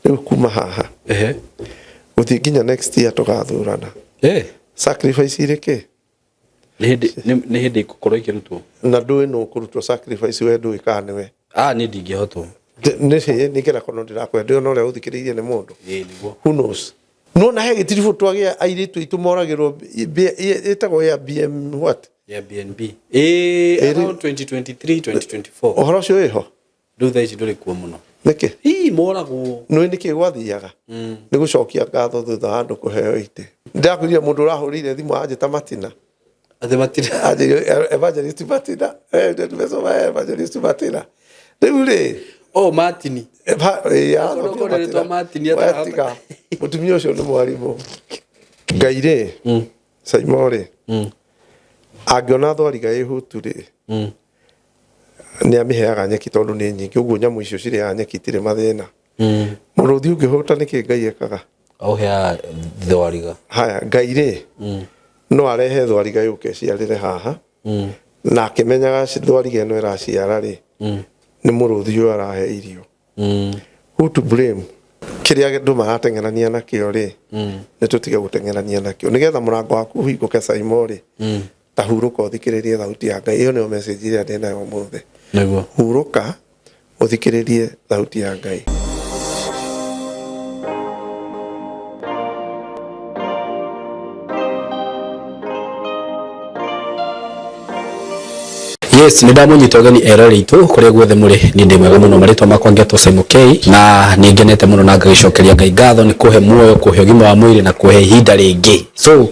Rĩu kuma haha gũthiĩ nginya next year tũgathurana, sacrifice irĩ kĩ? Nĩ hĩndĩ ĩgũkorwo ĩkĩrutwo. Na ndũĩ nũ ũkũrutwo sacrifice, we ndũĩ kana nĩwe. Ah, niĩ ndingĩhotwo. Nĩ nĩ kĩrako no ndĩrakũhe, ndĩona ũrĩa ũthikĩrĩirie nĩ mũndũ. Ĩĩ nĩguo. Who knows? No na he gĩtiribũ twagĩa airĩtu aitũ moragĩrwo ĩtagwo Airbnb what? Airbnb. Ĩĩ, around 2023 2024. Ũhoro ũcio wĩho? Rĩu thaa ici ndũrĩ kuo mũno. Nĩkĩ? Ii, moragwo. Nĩ nĩkĩ gwathiaga? Nĩ gũcokia ngatho thutha wa andũ kũheo itĩ. Ndĩrakwĩrire mũndũ ũrahũrĩire thimũ anjĩta Matina. Atĩ matirĩ. Anjĩrire Evangelist Matina. Nimesoma Evangelist Matina. Rĩu rĩ, Oh, Martini. Ĩĩ, Korwo rĩtwa Martini atarahota. Tiga. Mũtumia ũcio nĩ mwarimũ. Ngai rĩ, Saimo rĩ, angĩona thwariga ĩhutu rĩ, nĩ amĩheaga nyeki tondũ nĩ nyingĩ, ũguo nyamũ icio cirĩaga nyeki itirĩ mathĩna. Mũrũthi ũngĩhũta nĩkĩ Ngai ekaga? Aũheaga thwariga. Haya, Ngai rĩ, no arehe thwariga yũke ĩciarĩre haha, na akĩmenyaga thwariga ĩno ĩraciara rĩ, nĩ mũrũthi ũyũ arahe irio. Who to blame? Kĩrĩa andũ marateng'erania nakĩo rĩ, nĩ tũtige gũteng'erania nakĩo nĩgetha mũrango waku ũhingũke. Saimo rĩ, ta hurũka ũthikĩrĩrie thauti ya Ngai. Ĩyo nĩyo message ĩrĩa ndĩnayo ũmũthĩ. Nĩguo. Hurũka ũthikĩrĩrie thauti ya Ngai. Yes, nĩ ndamũnyita ũgeni eroreri aitũ kũrĩa guothe mũrĩ. Niĩ ndĩ mwega mũno, marĩtwa makwa ngetwo Simon K, na nĩ ngenete mũno na ngagĩcokeria Ngai ngatho nĩ kũhe muoyo, kũhe ũgima wa mwĩrĩ na kũhe ihinda rĩngĩ. So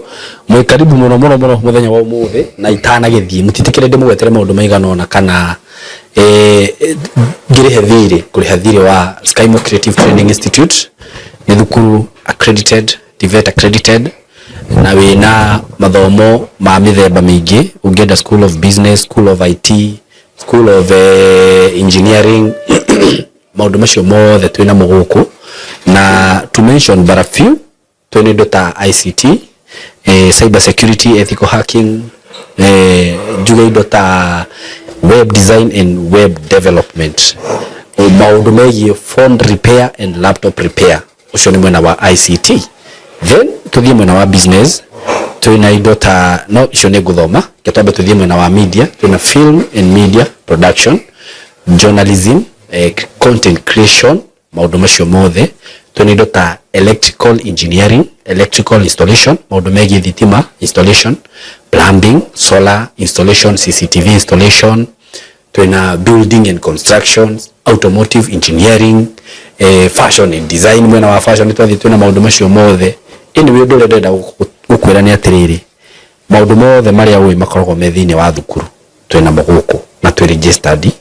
mwĩ karibu mũno mũno mũno mũthenya wa ũmũthĩ, na itanagĩthiĩ mũtitikĩre ndĩmũgwetere maũndũ maigana ũna kana ngĩrĩhe thirĩ, kũrĩha thirĩ wa Skymo Creative Training Institute. Nĩ thukuru accredited, TVET accredited, na wĩna mathomo ma mĩthemba mĩingĩ. Ũngĩenda School of Business, School of IT, School of Engineering, maũndũ macio mothe twĩnamo gũkũ. Na to mention but a few, twĩna indo ta ICT, cyber security, ethical hacking, njuge indo ta web design and web development, maũndũ megiĩ phone repair and laptop repair. Ũcio nĩ mwena wa ICT. Then tũthiĩ mwena wa business, twĩna indo ta, no icio nĩ ngũthoma, reke twambe tũthiĩ mwena wa media. Twĩna film and media production, journalism, content creation, maũndũ macio mothe. Twĩna indo ta electrical engineering, electrical installation, maũndũ megiĩ thitima installation, plumbing, solar installation, CCTV installation. Twĩna building and construction, automotive engineering, fashion and design. Mwena wa fashion twathiĩ twĩna maũndũ macio mothe. Anyway, ũndũ ũrĩa ndĩrenda gũkwĩra nĩ atĩrĩrĩ, maũndũ mothe marĩa ũĩ makoragwo me thĩinĩ wa thukuru twĩnamo gũkũ na twĩ registered.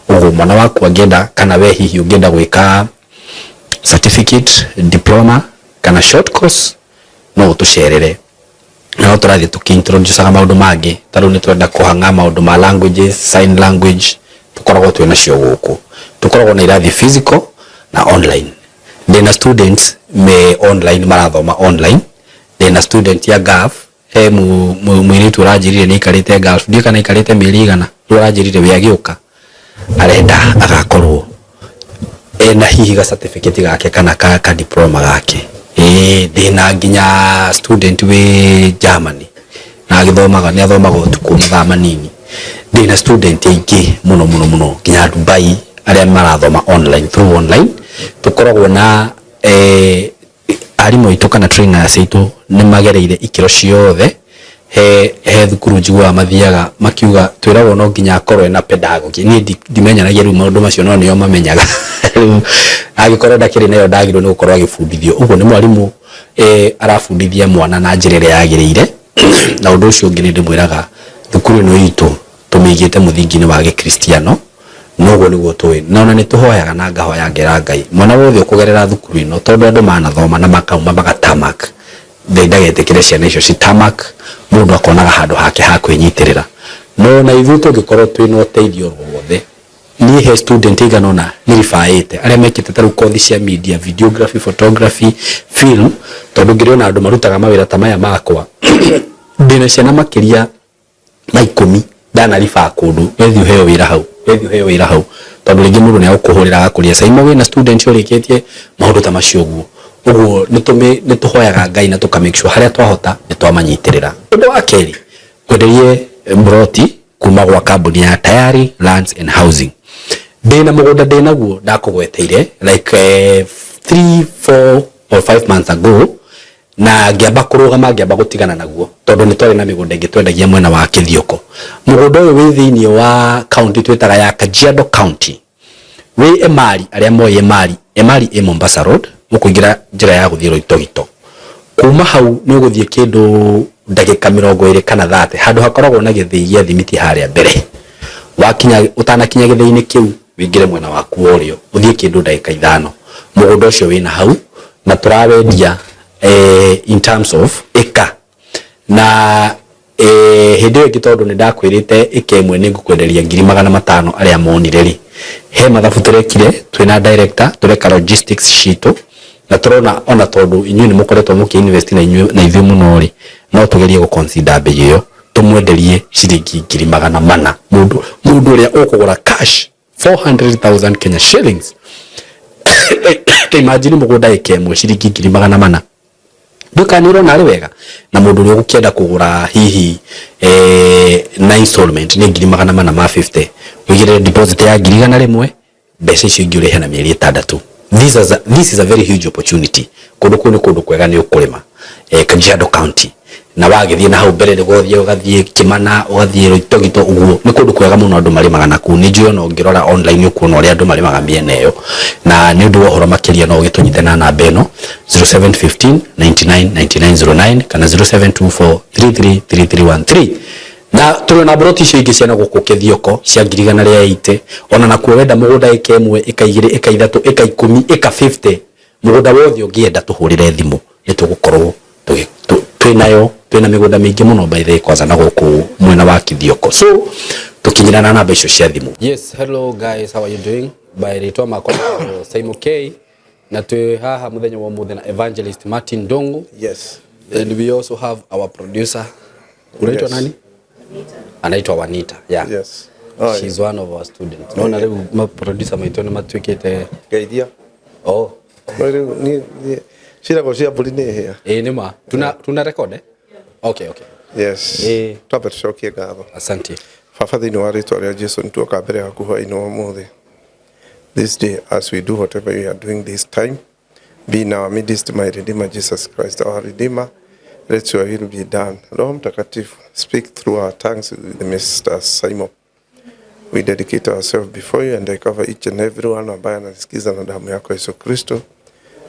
Ũguo mwana waku angĩenda, kana we hihi ũngĩenda gwĩka certificate, diploma kana short course, no ũtũcerere. Na no tũrathiĩ tũkĩ-introducaga maũndũ mangĩ, ta rĩu nĩ twenda kũhang'a maũndũ ma languages, sign language tũkoragwo twĩ nacio gũkũ. Tũkoragwo na irathi physical na online. Ndĩna students me online, marathoma online. Ndĩna student ya Gulf, he mũirĩtu ũranjĩrire nĩ aikarĩte Gulf, ndiũĩ kana aikarĩte mĩeri igana rĩu, aranjĩrire we agĩũka arenda agakorwo ena hihi ga certificate gake kana ka diploma gake. Ĩĩ, ndĩna nginya student wĩ Germany na agĩthomaga, nĩ athomaga ũtukũ mathaa manini. Ndĩna student aingĩ mũno mũno mũno nginya Dubai arĩa marathoma online, through online. Tũkoragwo na arimũ aitũ kana trainers aitũ nĩ magereire ikĩro ciothe. He thukuru njiguaga mathiaga makiuga twĩragwo no nginya akorwo ena pedagogy. Niĩ ndimenyanagia rĩu maũndũ macio, no nĩo mamenyaga. Rĩu angĩkorwo ndakĩrĩ nayo, ndagĩrĩirwo nĩ gũkorwo agĩbundithio ũguo. Nĩ mwarimũ arabundithia mwana na njĩra ĩrĩa yagĩrĩire. Na ũndũ ũcio ũngĩ, nĩ ndĩmwĩraga thukuru ĩno itũ tũmĩigĩte mũthingi-inĩ wa gĩkristiano, noguo nĩguo tũĩ, na ona nĩ tũhoyaga na ngahoya ngera Ngai mwana wothe ũkũgerera thukuru ĩno, tondũ andũ manathoma na makauma magatamak, Ngai ndagetĩkĩre ciana icio citamak, mũndũ akonaga handũ hake ha kwĩnyitĩrĩra. No ona ithuĩ tũngĩkorwo twĩna ũteithio oro wothe, niĩ he student igana ũna nĩribaĩte arĩa mekĩte ta rĩu kothi cia media, videography, photography, film, tondũ ngĩrĩ ona andũ marutaga mawĩra ta maya makwa. Ndĩna ciana makĩria ma 10 ndanaribaa kũndũ, wethiĩ ũheo wĩra hau, wethiĩ ũheo wĩra hau. Tondũ Tondu ringi mundu ni agukuhurira agakuria Saimo wina student urikitie maundu ta macio uguo uguo ni tuhoyaga Ngai na tuka make sure haria twahota ni twamanyitirira. Undu wa keri, ngwenderie mbroti kuma gwa kambuni ya Tayari Lands and Housing. Ndina mugunda ndinaguo ndakugweteire like 3 4 or 5 months ago, na ngiamba kurugama, ngiamba gutigana naguo tondu ni twari na migunda ingi twendagia mwena wa Kithioko. Mugunda uyu wi thiini wa county twitaga ya Kajiado County, wi Emali. Aria moĩ Emali, Emali ĩ Mombasa Road, mukuingira njira ya guthii Loitogito. Kuma hau ni uguthii kindu ndagika 20 kana 30, handu hakoragwo na githii gia thimiti haria mbere. Wakinya, utanakinya githii-inĩ kiu, wingire mwena waku wa ũrĩo, ũthiĩ kĩndũ ndagĩka 5, mũgũnda ũcio wĩna hau na tũrawendia in terms of ĩka na hĩndĩ ĩyo ĩngĩ, tondũ nĩ ndakwĩrĩte ĩka ĩmwe nĩ ngũkwenderia 500,000. Arĩa monire rĩ, he mathabu tũrekire twĩna director, tũreka logistics citũ, na tũrona ona tondũ inyuĩ nĩ mũkoretwo mũkĩ invest na inyuĩ na ithuĩ mũno rĩ, no tũgerie gũ consider bei ĩyo, tũmwenderie ciringi 400,000. Mũndũ ũrĩa ũkũgũra cash, 400,000 Kenya shillings. Ta imagine, mũgũnda ĩka ĩmwe ciringi 400,000. Nduka nĩ ũrona arĩ wega. Na mũndũ ũrĩa ũgũkĩenda kũgũra hihi na installment nĩ 450,000, ũigĩrĩre deposit ya 100,000, mbeca icio ingĩ ũrĩhe na mĩeri 6. This is a very huge opportunity. Kũndũ kũu nĩ kũndũ kwega, nĩ ũkũrĩma Kajiado County, na wagĩthiĩ na hau mbere nĩguo ũthiĩ ũgathiĩ Kimana, ũgathiĩ Loitogito ũguo, nĩ kũndũ kwega mũno andũ marĩmaga na kũu. Nĩ njũĩ ona ũngĩrora online ũkuona ũrĩa andũ marĩmaga mĩena ĩyo. Na nĩ ũndũ wa ũhoro makĩria, no ũgĩtũnyite na namba ĩno, 0715 99 9909 kana 0724 333313. Na tũrĩ na mburoti icio ingĩ ciana gũkũ Kĩthioko cia 180,000. Ona nakuo wenda mũgũnda ĩka ĩmwe, ĩka 2, ĩka 3, ĩka 10, ĩka 50, mũgũnda wothe ũngĩenda, tũhũrĩre thimũ, nĩ tũgũkorwo twĩnayo. Twĩna mĩgũnda mĩingĩ mũno by the way, kwanza na gũkũ mwena wa Kithioko, so tũkinyĩra na namba icio cia thimũ. Yes, hello guys, how are you doing? By rĩtwa makwa Simon K, na twĩ haha mũthenya wa ũmũthĩ na Evangelist Martin Ndungu. Yes. And we also have our producer. Unaitwa nani? Anaitwa Wanita. Yeah. Yes. Oh, She's one of our students. Naona rĩu ma producer maitũ nĩ matuĩkĩte Geithia. Oh. No rĩu ni ciragwo cia mbũri nĩ hĩa. Ĩĩ, nĩ ma. Tuna record, eh? Okay. Yes. Twambe tũcokie ngatho. Asante. Baba, thĩinĩ wa rĩtwa rĩa Jesu, nĩtuoka mbere yaku hwaĩ-inĩ wa ũmũthĩ. This day, as we do whatever we are doing this time, be in our midst, my Redeemer Jesus Christ, our Redeemer. Let your will be done. Roho Mtakatifu, speak through our tongues with Mr. Simon. We dedicate ourselves before you and I cover each and every one ambaye anasikiza na damu yako Yesu Kristo.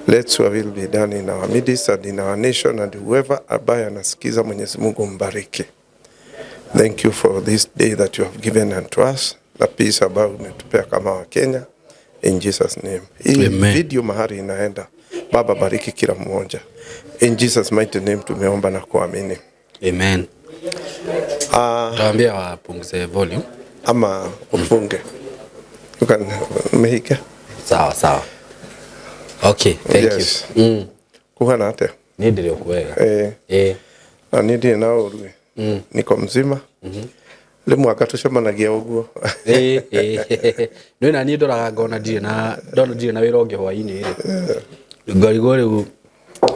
Let your will be done in our midst and in our nation, and whoever ambaye anasikiza, Mwenyezi Mungu mbariki. Thank you for this day that you have given unto us, na peace ambayo umetupea kama Wakenya. In Jesus' name. Hii Amen. video mahali inaenda, Baba, bariki kila mmoja. In Jesus' mighty name tumeomba na kuamini. Amen. Tawaambia wapunguze volume. Ama ufunge. You can mehika. Sawa sawa. Okay, thank you. Kuhana atia? Niĩ ndĩrĩ o kwega. Na niĩ ndirĩ na ũru. Niko mzima. Rĩmwe anga tũcemanagia ũguo. Ĩĩ. Nĩ na niĩ ndoraga ngona ndirĩ na ndona ndirĩ na wĩra ũngĩ hwaĩ-inĩ rĩ. Ngarigwo rĩu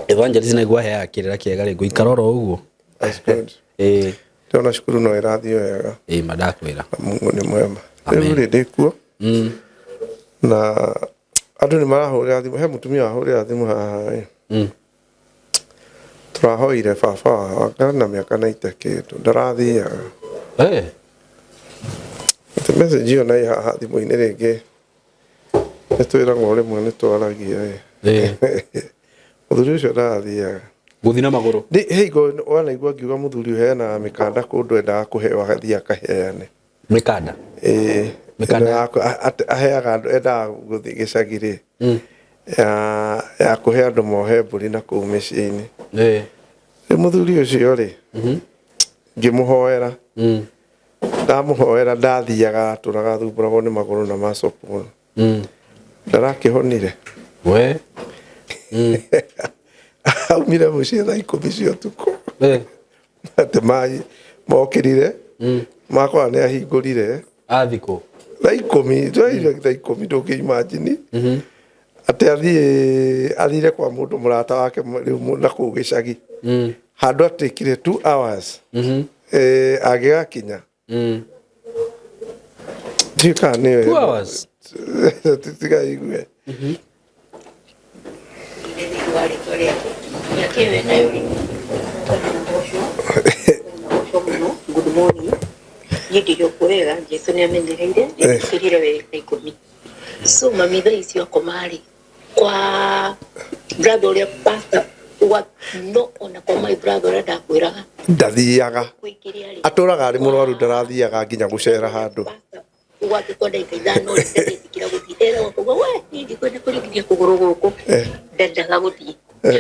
Evangelist naigua aheaga kĩrĩra kĩega rĩ, ngũikara oro ũguo. That's good. Ndĩrona cukuru no ĩrathiĩ wega. Ĩĩ, ma ndakwĩra. Na Mungu nĩ mwema. Amen. Rĩu rĩ, ndĩ kuo. Na andũ nĩ marahũrĩra thimũ, he mũtumia wahũrĩra thimũ haha ĩ. Tũrahoire baba wao anga na mĩaka 90 kĩndũ ndarathiaga. Atĩ message ĩyo na ĩ haha thimũ-inĩ rĩngĩ, nĩ twĩragwo rĩmwe nĩ twaragia ĩ. Mũthuri ũcio ndarathiaga. Gũthiĩ na magũrũ. Ndĩ hingo wanaigua ngiuga mũthuri ũheanaga mĩkanda kũndũ endaga kũheo agathiĩ akaheane. Mĩkanda? Ĩĩ. Mĩkanda? Ĩno ya aheaga andũ, endaga gũthiĩ gĩcagi rĩ. Ya kũhe andũ mohe mbũri na kũu mĩciĩ-inĩ. Rĩu mũthuri ũcio rĩ, ngĩmũhoera. Ndamũhoera ndathiaga, atũraga athumbũragwo nĩ magũrũ na macopwo. Ndarakĩhonire. We. Aumire mũciĩ thaa 10 cia ũtukũ. Atĩ mai mokĩrire. Makora nĩ ahingũrire. Athikũ. Thaa 10, twaire thaa 10, ndũngĩ imagine atĩ athiĩ athire kwa mũndũ mũrata wake rĩu na kũu gĩcagi handũ atĩkire 2 hours angĩgakinya. Ndiũĩ kana nĩwe. 2 hours. Tiga igue. Thĩinĩ wa rĩtwa rĩake mĩaka ĩyo ĩnayo rĩ, ngocwo mũno. Good morning, niĩ ndĩrĩ okuo wega. Jesu nĩ amenyereire nĩndũkĩrire wega 10. So mami thaa icio akoma rĩ kwa brother ũrĩa pastor wa no ona kwa my brother ũrĩa ndakwĩraga. Ndathiaga. Kũingĩria rĩ. Atũraga arĩ mũrwaru, ndarathiaga nginya gũcera handũ. Gwake kwa ndagĩka 5 rĩ, ndagĩtĩkĩra gũthiĩ, eragwo akauga we niĩ ndikwenda kũringithia kũgũrũ gũkũ. Ndendaga gũthiĩ.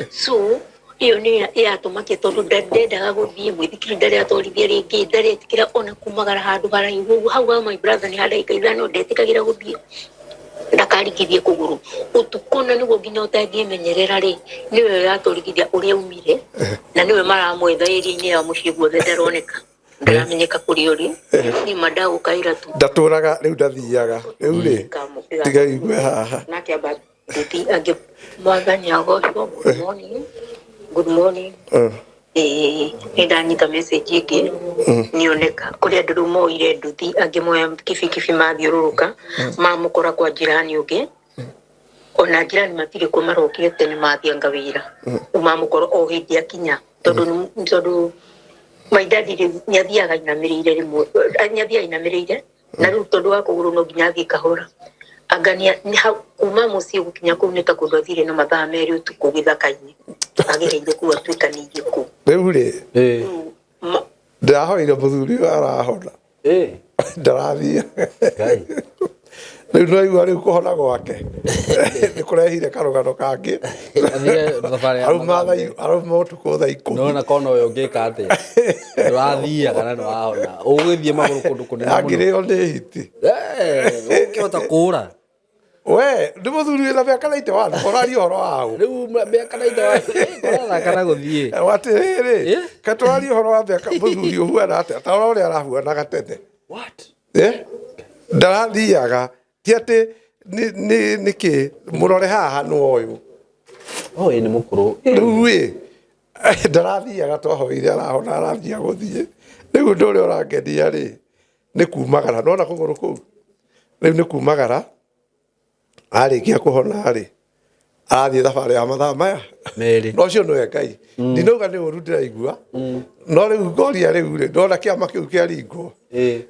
So ĩyo nĩ ĩratũmakia tondũ ndendaga gũthiĩ mũithikiri, ndarĩ atwarithia rĩngĩ, ndaretĩkĩra ona kumagara handũ haraihu ũguo. Hau ha my brother nĩ ha ndagĩka 5, ndetĩkagĩra gũthiĩ ndakaringithie kũgũrũ ũtukũ, na nĩguo nginya ũtangĩmenyerera rĩ, nĩwe yatũrigithia ũrĩa umire na nĩwe maramwetha ĩria-inĩ ya mũciĩ guothe, ndaroneka, ndaramenyeka kũrĩa ũrĩ. Niĩ ma ndagũkaĩra tu. Ndatũraga rĩu, ndathiaga rĩu rĩ. Tiga igue haha. Nake amba gũthiĩ angĩ. Mwathani agocwo. Good morning, good morning. Ĩĩ, nĩ ndanyita message ĩngĩ nĩoneka kũrĩa andũ rĩu moire nduthi, angĩ moya kibikibi, mathiũrũrũka mamũkora kwa njirani ũngĩ. Ona njirani matirĩ kuo, marokire tene mathianga wĩra. Rĩu mamũkora o hĩndĩ akinya, tondũ my daddy rĩu nĩ athiaga inamĩrĩire rĩmwe, nĩ athiaga inamĩrĩire, na rĩu tondũ wa kũgũrũ no nginya athiĩ kahora. Anga nĩ hau kuma mũciĩ gũkinya kũu nĩ ta kũndũ athire na mathaa 2 ũtukũ gĩthaka-inĩ, agereire kũu atuĩkanĩirie kũu. Rĩu rĩ, Rĩu ndĩrahoire mũthuri ũyũ arahona. Ndarathiĩ. Ngai. Rĩu nĩwaigua rĩu kũhona gwake nĩ kũrehire karũgano kangĩ. Athire thabarĩ ya Arauma mathaa arauma ũtukũ thaa 10. Nona kona ũyũ ũngĩka atĩa? Ndũrathiaga na nĩwahona, ũgũgĩthiĩ magũrũ kũndũ kũnene mũno. Angĩrĩo nĩ hiti. Ũngĩhota kũũra. We nĩ mũthuri wĩna mĩaka 91, ũraria ũhoro wa ũ? Rĩu mĩaka 91 kũrathaka na gũthiĩ. Atĩrĩrĩ, katũraria ũhoro wa mĩaka, mũthuri ũhuana atĩa ta ũrĩa arahuanaga tene? What? Ndarathiaga, ti atĩ nĩ kĩ mũrore haha nĩ ũyũ. Oh, ĩ nĩ mũkũrũ. Rĩu ĩ ndarathiaga, twahoire arahona, arathia gũthiĩ. Rĩu ũndũ ũrĩa ũrangenia rĩ, nĩ kumagara nona kũgũrũ kũu rĩu nĩ kumagara, arĩkia kũhona rĩ, arathiĩ thabarĩ ya mathaa maya 2. No ũcio nĩwe Ngai, ndinauga nĩ ũru ndĩraigua, no rĩu ngoria rĩu rĩ, ndona kĩama kĩu kĩaringwo.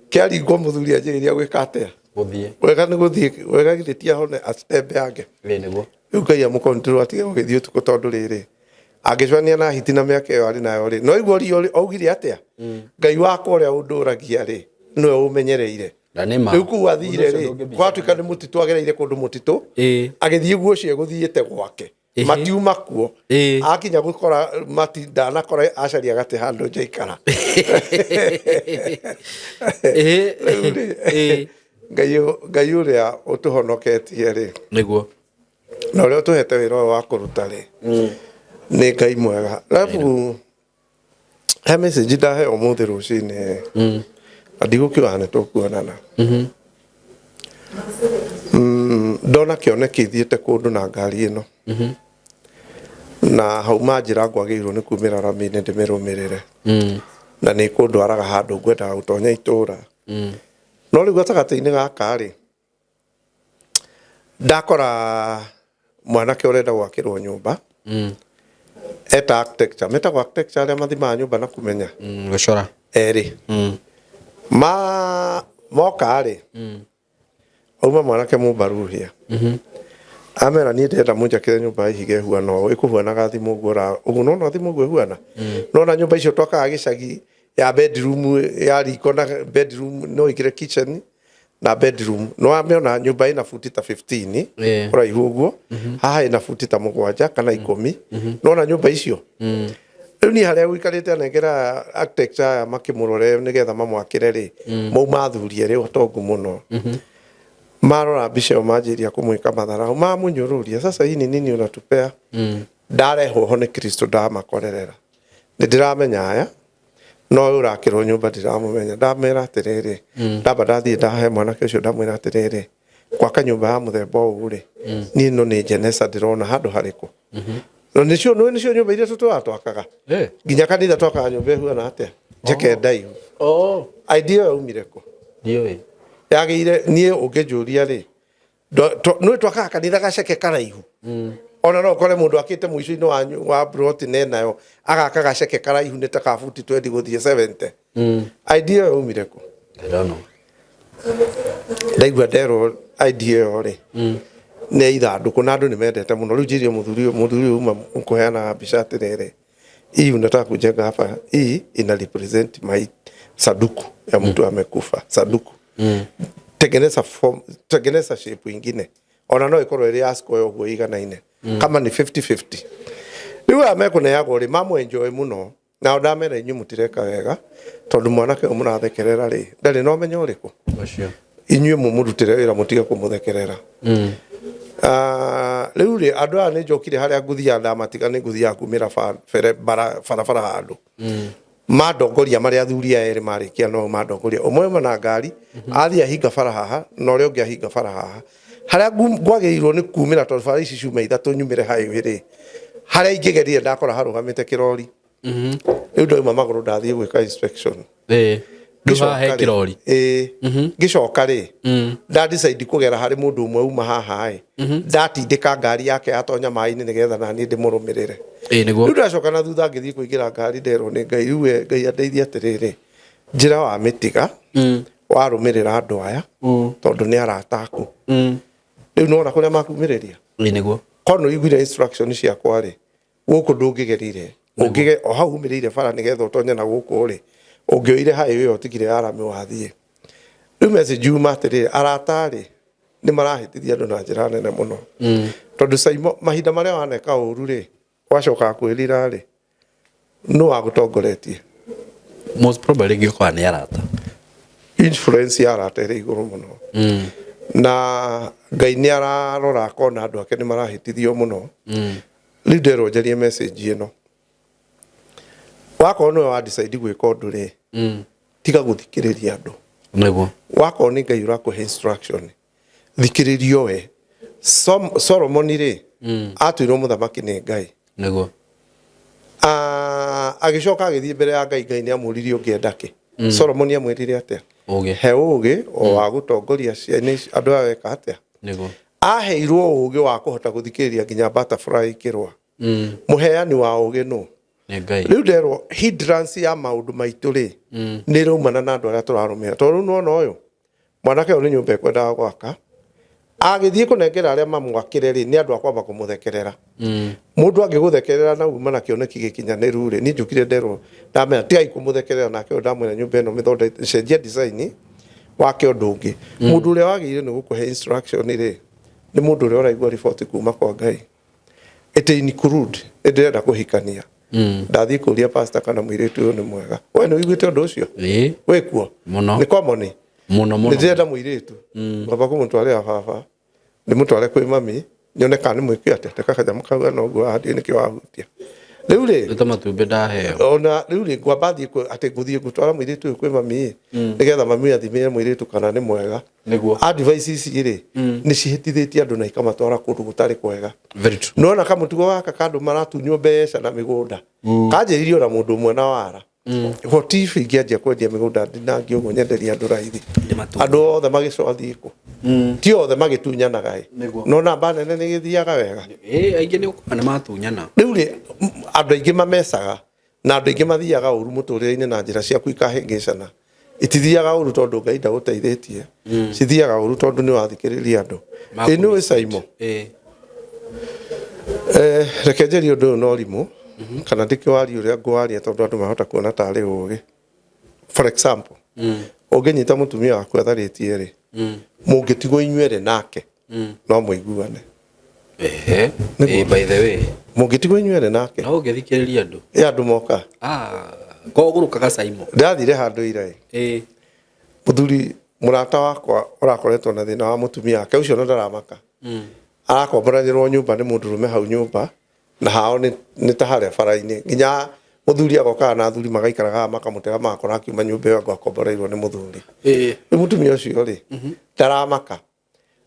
Kĩaringwo, mũthuri anjĩrĩria gwĩka atĩa? Gũthiĩ. Wega nĩ gũthiĩ wega, githĩ ti ahone acitembe yange? Ĩ nĩguo. Rĩu Ngai amũcontrol atige gũgĩthiĩ ũtukũ, tondũ rĩrĩ angĩcemania na hiti na mĩaka ĩyo arĩ nayo rĩ, no igua ũria augire atĩa, Ngai wakwa ũrĩa ũndũragia rĩ, nĩwe ũmenyereire. Na nĩ ma. Rĩu kũu athire Ũndũ ũcio rĩ, ndũngĩbicana. gwatuĩka nĩ mũtitũ, agereire kũndũ mũtitũ. Agĩthiĩ guo ũcio egũthiĩte gwake. Matiuma kuo. Akinya gũkora mati, ndanakora acaria gatĩ handũ njaikara. Rĩu rĩ, Ngai ũrĩa ũtũhonoketie rĩ, na ũrĩa ũtũhete wĩra ũyũ wa kũruta rĩ, nĩ Ngai mwega. Arabu he message ndaheo ũmũthĩ rũcinĩ na ndigũkiuga nĩ tũkuonana. Ndona kĩoneki thiĩte kũndũ na ngari ĩno, na hau manjĩra ngwagĩrĩirwo nĩ kumĩra rami-inĩ ndĩmĩrũmĩrĩre, na nĩ kũndwaraga handũ ngwendaga gũtonya itũra. No rĩu gatagatĩ-inĩ gaka rĩ, ndakora mwanake ũrenda gwakĩrwo nyũmba, eta architecture, metagwo architecture arĩa mathimaga nyũmba na kũmenya. Gũcora. Erĩ ma moka rĩ, auma mwanake mũmbaruhia, amera niĩ ndĩrenda mũnjakĩre nyũmba ya ihiga ĩhuana ũũ, ĩkũhuanaga thimũ ũguo ũguo nona thimũ ũguo ĩhuana, nona nyũmba icio twakaga gĩcagi ya bedroom ya riko na bedroom no ĩkĩre kitchen na bedroom, no amĩona nyũmba ĩna buti ta 15 ũraihu ũguo, haha ĩna buti ta 7 kana 10, nona nyũmba icio. Rĩu niĩ harĩa gũikarĩte anengera architecture aya makĩmũrore nĩgetha mamwakĩre rĩ, mauma athuri erĩ atongu mũno. Marora mbica ĩyo manjĩria kũmwĩka matharau, mamũnyũrũria, "Sasa hii ni nini unatupea?" Ndarehwo ho nĩ Kristo, ndamakorerera nĩ ndĩramenya aya No ũyũ ũrakĩrwo nyũmba ndiramũmenya. Ndamera atĩrĩrĩ, ndamba ndathiĩ ndahe mwanake ũcio, ndamwĩra atĩrĩrĩ, gwaka nyũmba ya mũthemba ũũ rĩ, niĩ no nĩ jeneza ndĩrona handũ harĩkũ. No nĩcio nĩcio nyũmba iria tũtũraga twakaga. Nginya kanitha twakaga nyũmba ĩhuana atĩa? Njeke ndaihu. Oh. Idea ĩyo yaumire kũ? Ndiũĩ. Yagĩire niĩ ũngĩnjũria rĩ, nĩ twakaga kanitha gaceke karaihu. Ona no ũkore mũndũ akĩte mũico-inĩ wa plot nenayo agaka gaceke karaihu nĩ ta ka buti 20 gũthiĩ 70. Idea ĩyo yaumire kũ? I don't know. Ndaigua nderwo idea ĩyo rĩ, nĩ ithandũkũ na andũ nĩ mendete mũno. Rĩu njĩrire mũthuri ũyũ, mũthuri ũyũ uma kũheana mbica atĩrĩrĩ, hii unataka kujenga hapa, hii ina represent my sanduku ya mtu amekufa, sanduku. Tengeneza form, tengeneza shape ingine, ona no ikorwo ĩrĩ ya square ũguo iganaine, kama ni 50-50. Rĩu aya mekũneagwo rĩ, mamũ enjoy mũno. Nao ndamera, inyuĩ mũtireka wega, tondũ mwanake ũyũ mũrathekerera rĩ, ndarĩ na ũmenyo ũrĩkũ. Ũcio. Inyuĩ mũmũrutĩre wĩra, mũtige kũmũthekerera. Ah, rĩu rĩ, andũ aya nĩ njokire harĩa ngũthiaga ndamatiga, nĩ ngũthiaga kumĩra barabara handũ mandongoria marĩa athuri aya erĩ marĩkia, no mandongoria. Ũmwe auma na ngari athiĩ ahinga bara haha, na ũrĩa ũngĩ ahinga bara haha harĩa ngwagĩrĩirwo nĩ kumĩra, tondũ bara ici ciuma ithatũ nyumĩre highway rĩ, harĩa ingĩgerire ndakora harũgamĩte kĩrori. Rĩu ndauma magũrũ ndathiĩ gwĩka inspection. Rĩu haha he Ngĩcoka rĩ, kĩrori. Ĩĩ. Ngĩcoka rĩ, nda decide kũgera harĩ mũndũ ũmwe uma haha ĩ, ndatindĩka ngari yake yatonya maĩ-inĩ nĩgetha naniĩ ndĩmũrũmĩrĩre. Nĩguo. Rĩu ndacoka na thutha ngĩthiĩ kũingĩra ngari, nderwo nĩ Ngai, rĩu we Ngai andeithia atĩrĩrĩ, njĩra wa mĩtiga warũmĩrĩra andũ aya, tondũ nĩ arata aku. Rĩu nĩwona kũrĩa makumĩrĩria. Nĩguo. Korwo nĩ ũiguire instruction ciakwa rĩ, gũkũ ndũngĩgerire ũngĩge o hau umĩrĩire bara nĩgetha ũtonye na gũkũ rĩ, ũngĩoire highway ĩyo ũtigire ya rami wathiĩ. Rĩu message yuma atĩrĩrĩ, arata rĩ, nĩ marahĩtithia andũ na njĩra nene mũno, tondũ Saimo, mahinda marĩa waneka ũru rĩ, wacokaga kwĩrira rĩ, nũ wagũtongoretie? Most probably ngĩũkaga nĩ arata. Influence ya arata ĩrĩ igũrũ mũno, na Ngai nĩ ararora akona andũ ake nĩ marahĩtithio mũno. Rĩu nderwo njarie message ĩno, wakorwo nĩwe wa decide gwĩka ũndũ rĩ, tiga gũthikĩrĩria andũ. Wakorwo nĩ Ngai ũrakũhe instruction, thikĩrĩrio we. Solomon rĩ, atuirwo mũthamaki nĩ Ngai. Ah, agĩcoka agĩthiĩ mbere ya Ngai. Ngai nĩ amũririe, ũngĩenda kĩ? Solomon amwĩrire atĩa? Ũgĩ. He ũgĩ o wa gũtongoria ciana ici, andũ aya weka atĩa. Aheirwo ũgĩ wa kũhota gũthikĩrĩria nginya butterfly ikĩrũa. Mũheani wa ũgĩ nũ? Nĩ Ngai. Rĩu nderwo hindrance ya maũndũ maitũ rĩ, nĩ ĩraumana na andũ arĩa tũrarũmĩrĩra, tondũ rĩu nĩwona ũyũ mwanake ũyũ nĩ nyũmba ekwendaga gwaka, agĩthiĩ kũnengera arĩa mamwakĩre rĩ, nĩ andũ a kwamba kũmũthekerera. Mũndũ angĩgũthekerera na uma na kĩoneki gĩkinyanĩru rĩ, niĩ njũkire nderwo ndamera tigai kũmũthekerera, nake ũyũ ndamwĩra nyũmba ĩno mĩthonde, cenjia design wake ũndũ ũngĩ. Mũndũ ũrĩa wagĩrĩire nĩ gũkũhe instruction rĩ, nĩ mũndũ ũrĩa ũraigua riboti kuma kwa Ngai. It include nĩ ndĩrenda kũhikania, ndathiĩ kũria pastor kana mũirĩtu ũyũ nĩ mwega. We nĩ ũiguĩte ũndũ ũcio? Ĩĩ. Wĩ kuo? Mũno. Nĩ common. Mũno mũno. Nĩ ndĩrenda mũirĩtu, ngwamba kũmũtwarĩra baba, ndĩmũtware kwĩ mami, nyone kana nĩ mwĩke atĩa, teka kanyamũ kau na ũguo haha, ndiũĩ nĩkĩ wahutia rĩu rĩ. Nĩ ta matumbĩ ndaheo. Ona rĩu rĩ, ngwamba thiĩ atĩ ngũthiĩ ngũtwara mũirĩtu ũyũ kwĩ mami nĩgetha mami athimĩre mũirĩtu kana nĩ mwega. Advice ici rĩ, nĩ cihĩtithĩtie andũ na ikamatwara kũndũ gũtarĩ kwega. Very true. Nona kamũtugo gaka ka andũ maratunywo mbeca na mĩgũnda kanjĩrĩirio na mũndũ ũmwe na wara. What if ingĩanjia kwendia mĩgũnda ndinangie ũguo, nyenderie andũ raithi, andũ othe magĩcoathiĩ kũ? Ti othe magĩtunyanaga ĩ. No namba nene nĩ gĩthiaga wega. Ĩĩ, aingĩ nĩ ũkora nĩ matunyana. Rĩu rĩ, andũ aingĩ mamecaga na andũ aingĩ mathiaga ũru mũtũrĩre-inĩ na njĩra ciaku ikahĩngĩcana. Itithiaga ũru tondũ Ngai ndagũteithĩtie, cithiaga ũru tondũ nĩ wathikĩrĩria andũ. Ĩ nĩ ũĩ Saimo? Reke njarie ũndũ ũyũ na ũrimũ kana ndĩkĩwarie ũrĩa ngũwaria, tondũ andũ mahota kuona tarĩ ũgĩ. For example, ũngĩnyita mũtumia waku atharĩtie rĩ, mũngĩtigwo inyuerĩ nake, no mũiguane. Ehe. Ĩĩ, by the way. Mũngĩtigwo inyuerĩ nake. No ũngĩthikĩrĩria andũ. Ĩ andũ moka. Ah, kogũrũkaga Saimo. Ndathire handũ ira ĩ, mũthuri mũrata wakwa ũrakoretwo na thĩna wa mũtumia wake ũcio, na ndaramaka, arakomboranĩrwo nyũmba nĩ mũndũrũme hau nyũmba, na hao nĩ ta harĩa bara-inĩ nginya Muthuri agokaga na athuri magaikaraga makamutega magakora akiuma nyumba ĩyo akomboreirwo nĩ muthuri. Rĩu mutumia ũcio rĩ ndaramaka.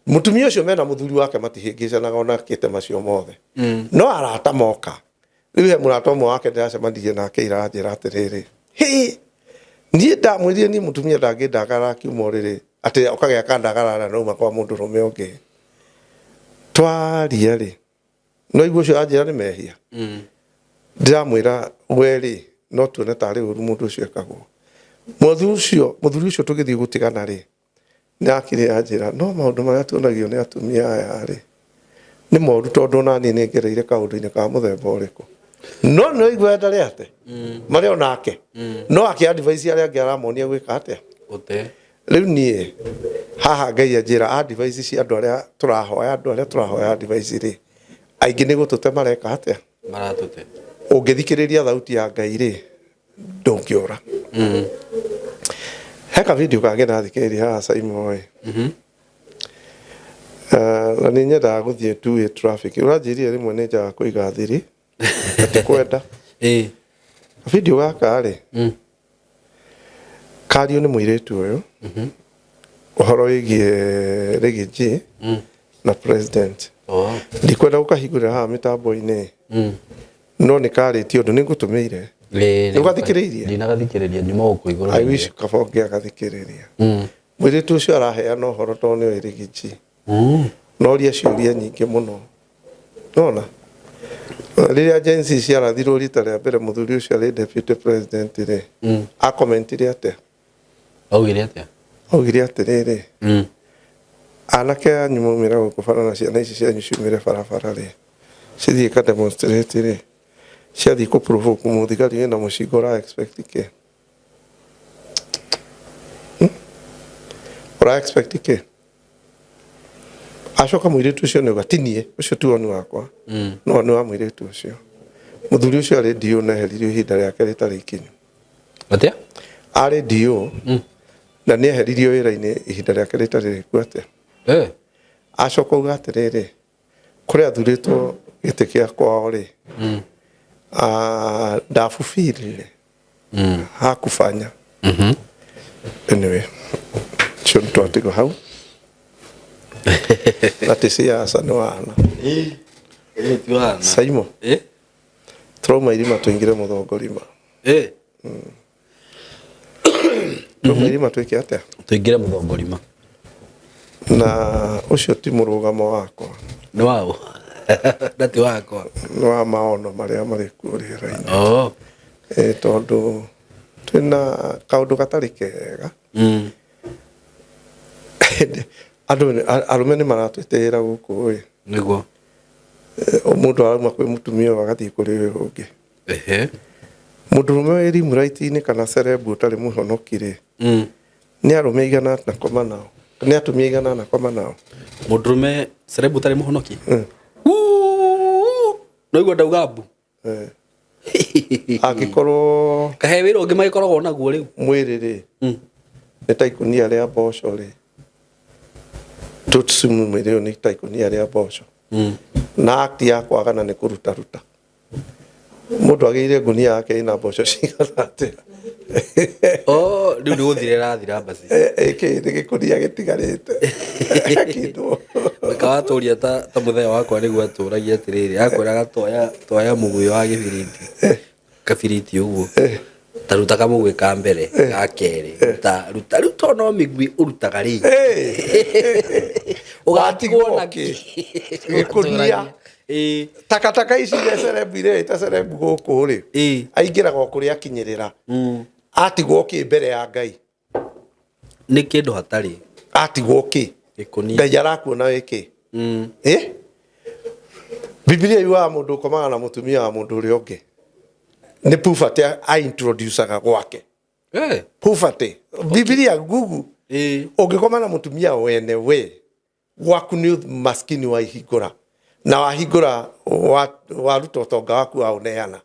Mutumia ũcio mena muthuri wake matihĩngĩcanaga ona kĩte macio mothe. No arata moka. Rĩu he mũrata ũmwe wake ndĩracemanirie nake iranjĩra atĩrĩrĩ, hĩ niĩ ndamwĩrire niĩ mũtumia ndangĩndagara akiuma ũrĩrĩ atĩ okage akandagara na nauma kwa mũndũrũme ũngĩ. Twaria rĩ no igua ũcio anjĩra nĩ mehia. Ndĩramwĩra we rĩ no tuone tarĩ ũru mũndũ ũcio ekagwo. Mũthuri ũcio tũgĩthiĩ gũtigana rĩ nĩ akire anjĩra no maũndũ marĩa tuonagio nĩ atumia aya rĩ nĩ moru tondũ ona niĩ nĩ ngereire kaũndũ-inĩ ka mũthemba ũrĩkũ. No nĩ waigua ndarĩ ate marĩ onake no akĩ advise arĩa angĩ aramonia gwĩka atĩa. Gũte. Rĩu niĩ haha Ngai anjĩra advice cia andũ arĩa tũrahoya andũ arĩa tũrahoya advice rĩ aingĩ nĩ gũtũte mareka atĩa. Maratũte. Ũngĩthikĩrĩria thauti ya Ngai rĩ ndũngĩũra. He ka video kangĩ ndathikĩrĩria haha Saimo ĩ. Na nĩ nyendaga gũthiĩ two way traffic. Ũranjĩrire rĩmwe nĩ njaga kũiga thiri na ti kwenda. Video gaka rĩ kario nĩ mũirĩtu ũyũ ũhoro wĩgiĩ Riggy G na president. Ndikwenda gũkahingũrĩra haha mĩtambo-inĩ no nĩ karĩtie ũndũ nĩ ngũtũmĩire. Nĩ ũgathikĩrĩirie? Ndinagathikĩrĩria nyuma gũkũ igũrũ. I wish kaba ũngĩagathikĩrĩria. Mũirĩtu ũcio araheana ũhoro tondũ nĩoĩ Riggy G. Noria ciũria nyingĩ mũno. Nona rĩrĩa Gen Z ciarathirwo rita rĩa mbere mũthuri ũcio arĩ deputy president rĩ akomentire atĩa? Augire atĩa? Augire atĩrĩrĩ, anake anyu maumĩra gũkũ bara na ciana ici cianyu ciumĩre barabara rĩ cithiĩ ka demonstrate rĩ ciathiĩ kũ provoke mũthigari wĩna mũcinga ũra expect kĩ? Ũra expect kĩ? Acoka mũirĩtu ũcio nĩuga ti niĩ ũcio ti woni wakwa no nĩ wa mũirĩtu ũcio. Mũthuri ũcio arĩ DO na eheririo ihinda rĩake rĩtarĩ ikinyu. Atĩa? Arĩ DO na nĩ eheririo wĩra-inĩ ihinda rĩake rĩtarĩ rĩku atĩa. Acoka uga atĩrĩrĩ kũrĩa athurĩtwo gĩtĩ kĩa kwao rĩ ndabubirire hakubanya. Anyway, cio nĩ twatigwo hau na ti siasa nĩ wana. Saimo tũrauma irima tũingĩre mũthongorima. Tũrauma irima twĩke atĩa? Tũingĩre mũthongorima. Na ũcio ti mũrũgamo wakwa. Nĩ waũ? Na ti wakwa. Nĩ wa maono marĩa marĩ kuo rĩera-inĩ. Tondũ twĩna kaũndũ gatarĩ kega. Andũ arũme nĩ maratwĩtĩĩra gũkũ ĩ. Nĩguo. Mũndũ arauma kwĩ mũtumia ũyũ agathiĩ kũrĩ ũyũ ũngĩ. Mũndũrũme wĩ rimũraiti-inĩ kana cerebu ũtarĩ mũhonoki rĩ nĩ arũme aigana anakoma nao? Nĩ atumia aigana anakoma nao? Mũndũrũme cerebu ũtarĩ mũhonoki? No igua ndauga mbu. Angĩkorwo Kahe wĩra ũngĩ magĩkoragwo naguo rĩu. Mwĩrĩ rĩ nĩ ta ikũnia rĩa mboco rĩ tũtsumu mwĩrĩ ũyũ nĩ ta ikũnia rĩa mboco. Na act ya kwagana nĩ kũrutaruta. Mũndũ agĩire ngunia yake ĩna mboco cigana atĩa? Oh, rĩu nĩ gũthira ĩrathira mbaci. Ĩkĩ nĩ gĩkũnia gĩtigarĩte. Kĩndũ. Reka watũria ta mũthenya wakwa nĩguo atũragia atĩrĩrĩ akwĩraga twaya mũgwĩ wa gĩbiriti kabiriti ũguo ta ruta kamũgwĩ ka mbere ga kerĩ ruta ruta rĩu to no mĩgwĩ ũrutaga rĩ ũgatigwo na kĩ Gĩkũnia. Takataka ici iria cerebu iria ĩta cerebu gũkũ rĩ aingĩraga o kũrĩa akinyĩrĩra atigwo kĩ mbere ya Ngai Nĩ kĩndũ hatarĩ. Atigwo kĩ? Gĩkũnia. Ngai arakuona wĩ kĩ? Bibilia yugaga mũndũ ũkomaga na mũtumia wa mũndũ ũrĩa ũngĩ nĩ poverty a introducaga gwake. Poverty. Bibilia Google. Ũngĩkoma na mũtumia wene we gwaku nĩ maskini waihingũra na wahingũra waruta ũtonga waku waũneana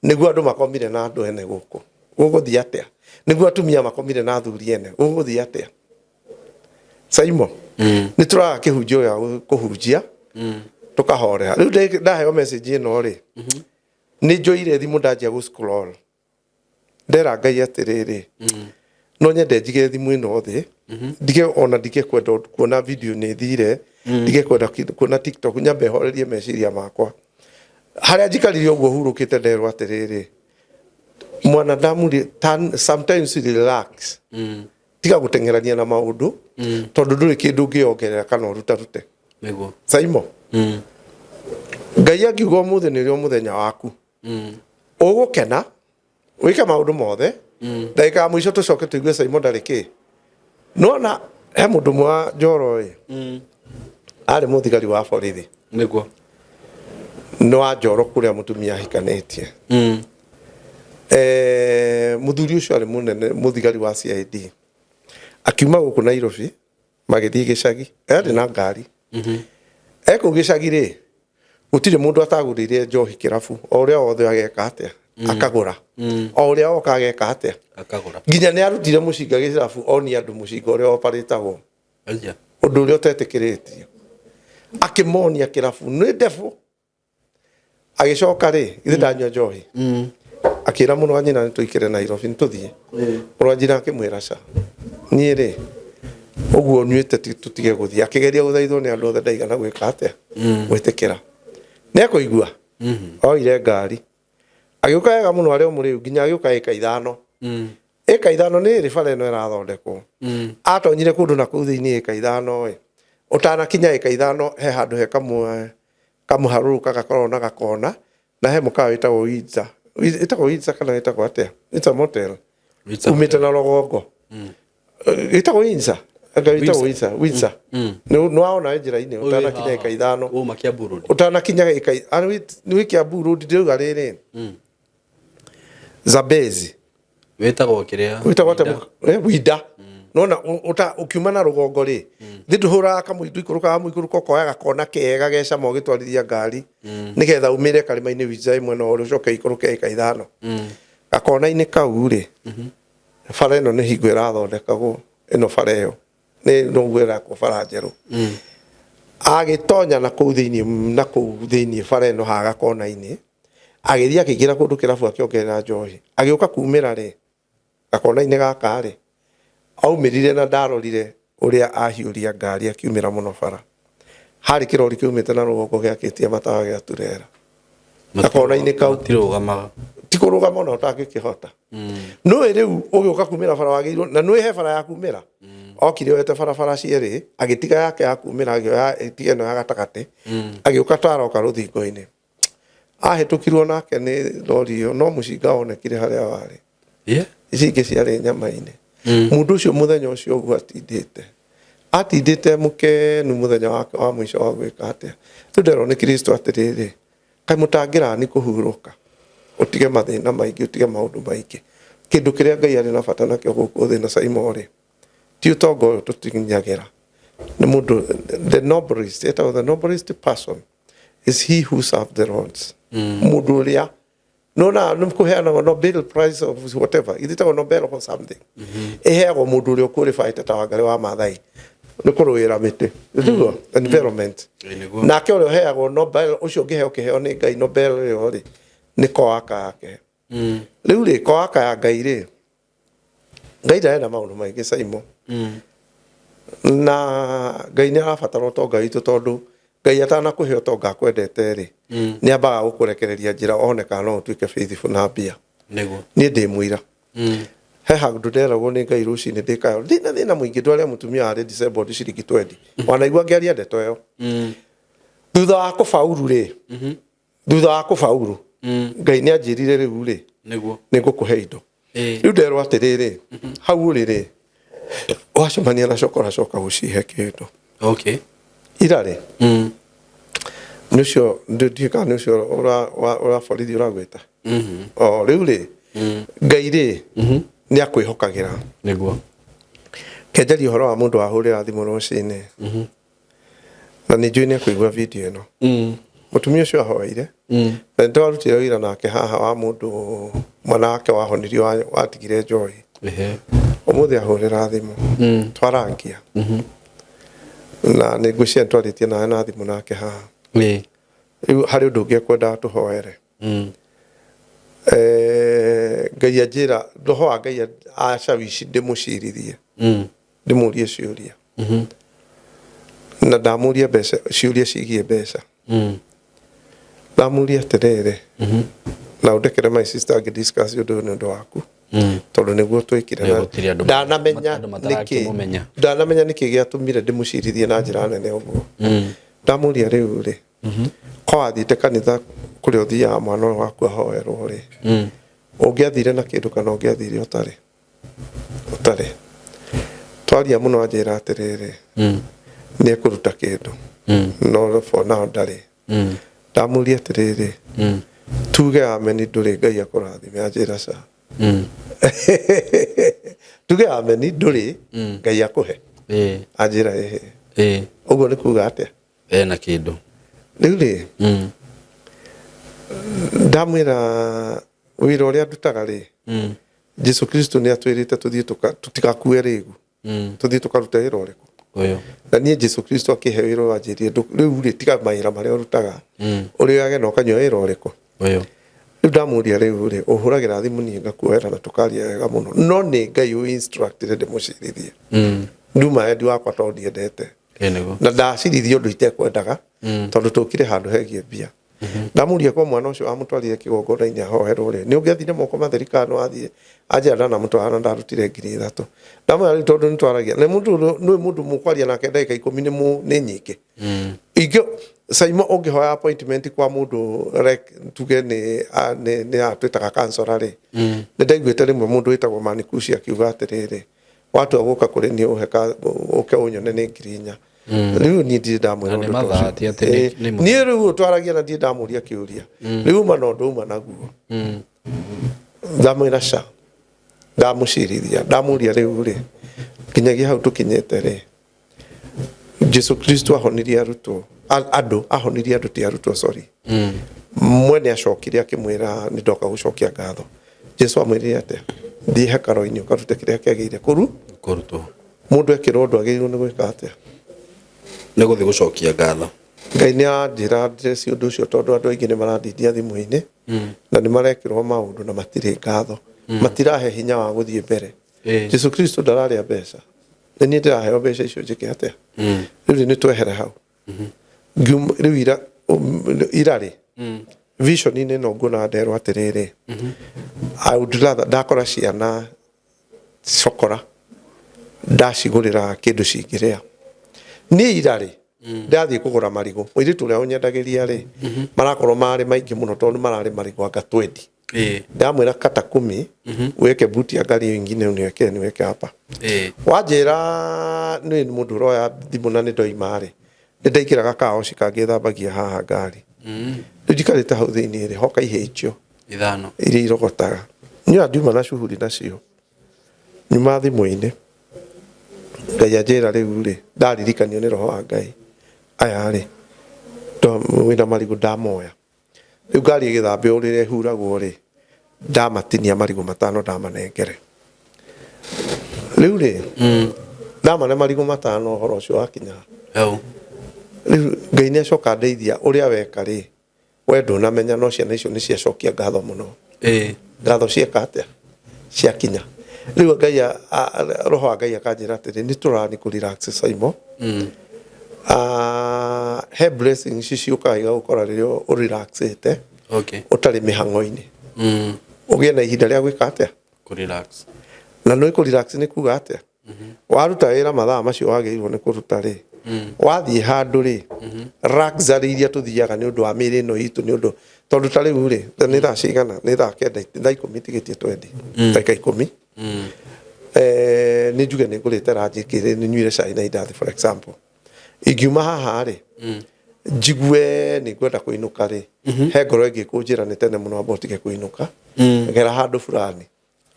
nĩguo andũ makomire na andũ ene gũkũ gũgũthiĩ atĩa? Nĩguo atumia makomire na athuri ene gũgũthiĩ atĩa? Saimo nĩ tũraga kĩhunjio gĩa kũhunjia tũkahoreha. Rĩu ndaheo message ĩno rĩ. Nĩ njoire thimũ ndanjia gũ scroll, ndera Ngai atĩrĩrĩ, no nyende njige thimũ ĩno thĩ, ndige ona ndige kwenda kuona video nĩ thire, ndige kwenda kuona TikTok, nyambe horerie meciria makwa. Harĩa njikarire ũguo hurũkĩte, nderwo atĩrĩrĩ, mwanadamu sometimes relax, tiga gũteng'erania na maũndũ, tondũ ndũrĩ kĩndũ ũngĩongerera kana ũrutarute. Nĩguo. Saimo, Ngai angiuga ũmũthĩ nĩrĩo mũthenya waku, ũgũkena wĩke maũndũ mothe, ndagĩka ya mũico tũcoke tũigue Saimo ndarĩ kĩ. Nona he mũndũ ũmwe wa Njoro ĩ, arĩ mũthigari wa borithi. Nĩguo. Nĩ wa Njoro kũrĩa mũtumia ahikanĩtie. Mũthuri ũcio arĩ mũnene mũthigari wa CID, akiuma gũkũ Nairobi magĩthiĩ gĩcagi, arĩ na ngari. E kũu gĩcagi rĩ, gũtirĩ mũndũ atagũrĩire njohi kĩrabu. O ũrĩa wothe ageka atĩa, akagũra. O ũrĩa oka ageka atĩa? Akagũra. Nginya nĩ arutire mũcinga gĩcirabu, onia andũ mũcinga ũrĩa oparĩtagwo. Aya. Ũndũ ũrĩa ũtetĩkĩrĩtio, akĩmonia kĩrabu nĩ ndebu. Agĩcoka rĩ, githĩ ndanyua njohi, akĩra mũrũ wa nyina, "Nĩ tũikĩre Nairobi, nĩ tũthiĩ." Mũrũ wa nyina akĩmwĩra, "Ca, niĩ rĩ, ũguo nyuĩte, tũtige gũthiĩ." Akĩgeria gũthaithwo nĩ andũ othe, ndaigana gwĩka atĩa, gwĩtĩkĩra. Nĩ ekũigua oire ngari, agĩũka wega mũno, arĩ o mũrĩu, nginya agĩũka ĩka 5. Ĩka 5 nĩ ĩrĩ bara ĩno ĩrathondekwo. Atonyire kũndũ na kũu thĩinĩ ĩka 5 ĩ, ũtanakinya ĩka 5, he handũ he kamwe kamũharũrũka gakoragwo na gakona, na he mũkawa wĩtagwo Windsor. Ĩtagwo Windsor kana wĩtagwo atĩa? It's a motel. Umĩte na rũgongo. Ĩtagwo Windsor. Anga wĩtagwo Windsor. Windsor. Nĩ waona njĩra-inĩ ũtanakinya ĩka 5. Uma Kiambu Road. Ũtanakinya ĩka nĩ wĩ Kiambu Road, ndĩrauga rĩrĩ. Zambezi. Wĩtagwo kĩrĩa? Wĩtagwo atĩa? Winda. Nona ũkiuma na rũgongo rĩ, thĩ ndũhũraga kamũitũ, ikũrũkaga mũikũrũko, ũkoya gakona kega gecama ũgĩtwarithia ngari, nĩgetha umĩre karĩma-inĩ Windsor mwena ũrĩa, ũcoke ikũrũke ĩka 5 gakona-inĩ kau rĩ. Bara ĩno nĩ hingo ĩrathondekagwo, ĩno bara ĩyo nĩ noguo ĩrakwo bara njerũ. Agĩtonya na kũu thĩinĩ, na kũu thĩinĩ bara ĩno haha gakona-inĩ, agĩthiĩ akĩingĩra kũndũ kĩrabu, akĩongerera njohi, agĩũka kumĩra rĩ gakona-inĩ gaka rĩ, aumĩrire na ndarorire ũrĩa ahiũria ngari akiumĩra mũno bara. Harĩ kĩrori kĩumĩte na rũgongo gĩakĩtie matawa gĩa turera gakona-inĩ kau. Matirũgamaga. Ti kũrũgama ona ũtangĩkĩhota. Nũĩ rĩu ũgĩũka kumĩra bara wagĩrĩirwo na nũĩ he bara ya kumĩra. Okire oete barabara cierĩ, agĩtiga yake ya kumĩra, agĩoya ĩtiga ĩno ya gatagatĩ, agĩũka taroka rũthingo-inĩ, ahĩtũkirwo nake nĩ rori ĩyo, no mũcinga wonekire harĩa warĩ. Ici ingĩ ciarĩ nyama-inĩ. Mũndũ ũcio mũthenya ũcio ũguo atindĩte, atindĩte mũkenu mũthenya wake wa mũico wa gwĩka atĩa. Rĩu nderwo nĩ Kristo atĩrĩrĩ, kaĩ mũtangĩrani kũhurũka, ũtige mathĩna maingĩ, ũtige maũndũ maingĩ? Kĩndũ kĩrĩa Ngai arĩ na bata nakĩo gũkũ thĩ na Saimo rĩ, ti ũtonga ũyũ tũtinyagĩra. Nĩ mũndũ the noblest, etagwo the noblest person is he who served the Lords. Mũndũ ũrĩa nona nĩ kũheanagwo Nobel Prize of whatever, ithitagwo Nobel or something, ĩheagwo mũndũ ũrĩa ũkũrĩbaĩte ta Wangarĩ wa Maathai nĩ kũrũĩra mĩtĩ, nĩguo environment. Ĩĩ, nĩguo. Nake ũrĩa ũheagwo Nobel ũcio ũngĩheo kĩheo nĩ Ngai, Nobel ĩyo rĩ, nĩ koaka yake. Rĩu rĩ, koaka ya Ngai rĩ, Ngai ndarenda maũndũ maingĩ, Saimo. Na Ngai nĩ arabatara ũtonga witũ, tondũ Ngai atanakũhe ũtonga akwendete rĩ, nĩ ambaga gũkũrekereria njĩra one kana no ũtuĩke faithful na mbia. Nĩguo. Niĩ ndĩ mũira, he handũ nderagwo nĩ Ngai rũcinĩ ndĩkayo ndĩna thĩna mũingĩ, ndware mũtumia warĩ disabled ciringi 20. Wanaigua ngĩaria ndeto ĩyo thutha wa kũbauru rĩ, thutha wa kũbauru, Ngai nĩ anjĩrire rĩu rĩ, Nĩguo. nĩ ngũkũhe indo. Rĩu nderwo atĩrĩrĩ, hau ũrĩ rĩ, wacemania na cokora, coka gũcihe kĩndũ. Ira rĩ, nĩ ũcio ndiũĩ kana nĩ ũcio ũra borithi ũragwĩta o rĩu rĩ. Ngai rĩ, nĩ akwĩhokagĩra. Nĩguo. Kenjaria ũhoro wa mũndũ wahũrĩra thimũ rũcinĩ, na nĩ njũĩ nĩ ekũigua video ĩno. Mũtumia ũcio ahoeire, na nĩ twarutire wĩra nake haha wa mũndũ mwana wake wahonirio watigire njohi. Ũmũthĩ ahũrĩra thimũ, twarangia, na nĩ ngwĩciria nĩ twarĩtie nawe na thimũ nake haha. Rĩu harĩ ũndũ ũngĩ ekwendaga tũhoere. Ngai anjĩra roho wa Ngai acawici ndĩmũcirithie, ndĩmũrie ciũria, na ndamũria mbeca, ciũria ciĩgiĩ mbeca. Ndamũria atĩrĩrĩ, na ũndekere my sister ngĩ discuss ũndũ ũyũ nĩ ũndũ waku, tondũ nĩguo twĩkire. Nĩ gũtirĩ andũ ndanamenya andũ nĩkĩ matarakĩmũmenya. Ndanamenya nĩkĩ gĩatũmire ndĩmũcirithie na njĩra nene ũguo. Ndamũria rĩu rĩ, ko wathiĩte kanitha kũrĩa ũthiaga mwana ũyũ waku ahoerwo rĩ, ũngĩathire na kĩndũ kana ũngĩathire ũtarĩ? Ũtarĩ twaria mũno, anjĩra atĩrĩrĩ, nĩ ekũruta kĩndũ, no for now ndarĩ. Ndamũria atĩrĩrĩ, tuge ameni ndũrĩ, Ngai akũrathime. Anjĩra ca. Tuge ameni ndũrĩ, Ngai akũhe. Anjĩra ĩhĩ. Ũguo nĩ kuga atĩa? Ena kĩndũ. Rĩu rĩ, ndamwĩra wĩra ũrĩa ndutaga rĩ, Jesu Kristo nĩ atwĩrĩte tũthiĩ tũtigakue rĩgu, tũthiĩ tũkarute wĩra ũrĩkũ? Ũyũ. Na niĩ Jesu Kristo akĩhe wĩra ũyũ, anjĩrire, "Rĩu rĩ, tiga mawĩra marĩa ũrutaga, ũrĩage na ũkanyua wĩra ũrĩkũ?" Ũyũ. Rĩu ndamũria, rĩu rĩ, ũhũragĩra thimũ, niĩ ngakuoera na tũkaria wega mũno, no nĩ Ngai ũ instructire ndĩmũcirithie. Nduma endi wakwa tondũ ndiendete. Ĩ nĩguo. Na ndacirithia ũndũ itekwendaga, tondũ tũkire handũ hegiĩ mbia. Ndamũria, kwa mwana ũcio wamũtwarire kĩgongona-inĩ ahoerwo rĩ, nĩ ũngĩathire moko matheri kana nĩ wathiĩ? Anjĩra ndanamũtwara na ndarutire 3000. Ndamwĩra rĩu tondũ nĩ twaragia nĩ mũndũ, nĩ mũndũ mũkwaria nake ndagĩka 10 nĩ nyingĩ. Ingĩ Saimo, ũngĩhoya appointment kwa mũndũ like, tuge nĩ twĩtaga counselor rĩ, nĩ ndaiguĩte rĩmwe mũndũ wĩtagwo Manikushi akiuga atĩrĩrĩ, watua gũka kũrĩ niĩ ũhe ũke ũnyone nĩ 4000. Rĩu niĩ ndirĩ ndamwĩra Na nĩ ũndũ ta mathaa, ũcio. ti atĩ nĩ mũthenya. Niĩ rĩu twaragia na ndirĩ ndamũria kĩũria. Rĩu uma na ũndũ uma naguo. Ndamwĩra ca, ndamũcirithia, ndamũria rĩu rĩ, nginyagia hau tũkinyĩte rĩ, Jesu Kristo ahonirie arutwo, andũ, ahonirie andũ, ti arutwo, sorry. Mwene acokire akĩmwĩra, nĩ ndoka gũcokia ngatho. Jesu amwĩrire atĩa? Thiĩ hekaro-inĩ ũkarute kĩrĩa kĩagĩrĩire kũru Kũrutwo. Mũndũ ekĩrwo ũndũ agĩrĩirwo nĩ gwĩka atĩa? Nĩ gũthiĩ gũcokia ngatho. Ngai nĩ anjĩra ndĩreci ũndũ ũcio, tondũ andũ aingĩ nĩ marandindia thimũ-inĩ na nĩ marekĩrwo maũndũ na matirĩ ngatho, matirahe hinya wa gũthiĩ mbere. Jesu Kristo ndararĩa mbeca, nĩ niĩ ndĩraheo mbeca icio njĩke atĩa? Rĩu rĩ, nĩ twehere hau. Rĩu ira rĩ, vision-inĩ ĩno nguona nderwo atĩrĩrĩ, I would rather ndakora ciana cokora ndacigũrĩra kĩndũ cingĩrĩa. Niĩ ira rĩ, ndathiĩ kũgũra marigũ, mũirĩtu ũrĩa ũnyendagĩria rĩ, marakorwo marĩ maingĩ mũno tondũ mararĩ marigũ anga 20. Ndamwĩra kata 10, uweke buti ya gari, hiyo ingine uniwekee niweke hapa. Wanjĩra nĩ mũndũ ũroya thimũ na nĩ ndoima rĩ, nĩ ndaingĩraga kaoci kangĩthambagia haha ngari. Rĩu njikarĩte hau thĩinĩ rĩ, hoka ihĩnjio Ithano. Iria irogotaga niĩ ndiuma na shughuli nacio, nyuma thimũ-inĩ, Ngai anjĩra rĩu rĩ, ndaririkanio nĩ roho wa Ngai aya rĩ, wĩna marigũ ndamoya. Rĩu ngari ĩgĩthambio rĩrĩa ĩhuragwo rĩ, ndamatinia marigũ matano, ndamanengere. Rĩu rĩ, ndamane marigũ matano, ũhoro ũcio wakinya Hau. Rĩu Ngai nĩ acoka ndeithia ũrĩa weka rĩ, we ndũnamenya, no ciana icio nĩ ciacokia ngatho mũno. Ngatho cieka atĩa? Ciakinya. Rĩu Ngai roho wa Ngai akanjĩra atĩrĩ, nĩ tũrani kũ relax Saimo. Ah, he blessings ici ciũkaga igagũkora rĩrĩa ũrelaxĩte, ũtarĩ mĩhang'o-inĩ, ũgĩe na ihinda rĩa gwĩka atĩa? Kũ-relax. Na nĩ kũ relax nĩ kuga atĩa? Waruta wĩra mathaa macio wagĩrĩirwo nĩ kũruta rĩ, wathiĩ handũ rĩ, luxury iria tũthiaga nĩ ũndũ wa mĩĩrĩ ĩno itũ, nĩ ũndũ tondũ ta rĩu rĩ, nĩ thaa cigana? Nĩ thaa 9, thaa 10 itigĩtie 20, ndagĩka 10. Nĩ njuge nĩ ngũrĩte ranji, kĩrĩ nĩ nyuire cai na indathi, for example. Ingiuma haha rĩ, njigue nĩ ngwenda kũinũka rĩ, he ngoro ĩngĩ kũnjĩra nĩ tene mũno, amba ũtige kũinũka, gera handũ fulani.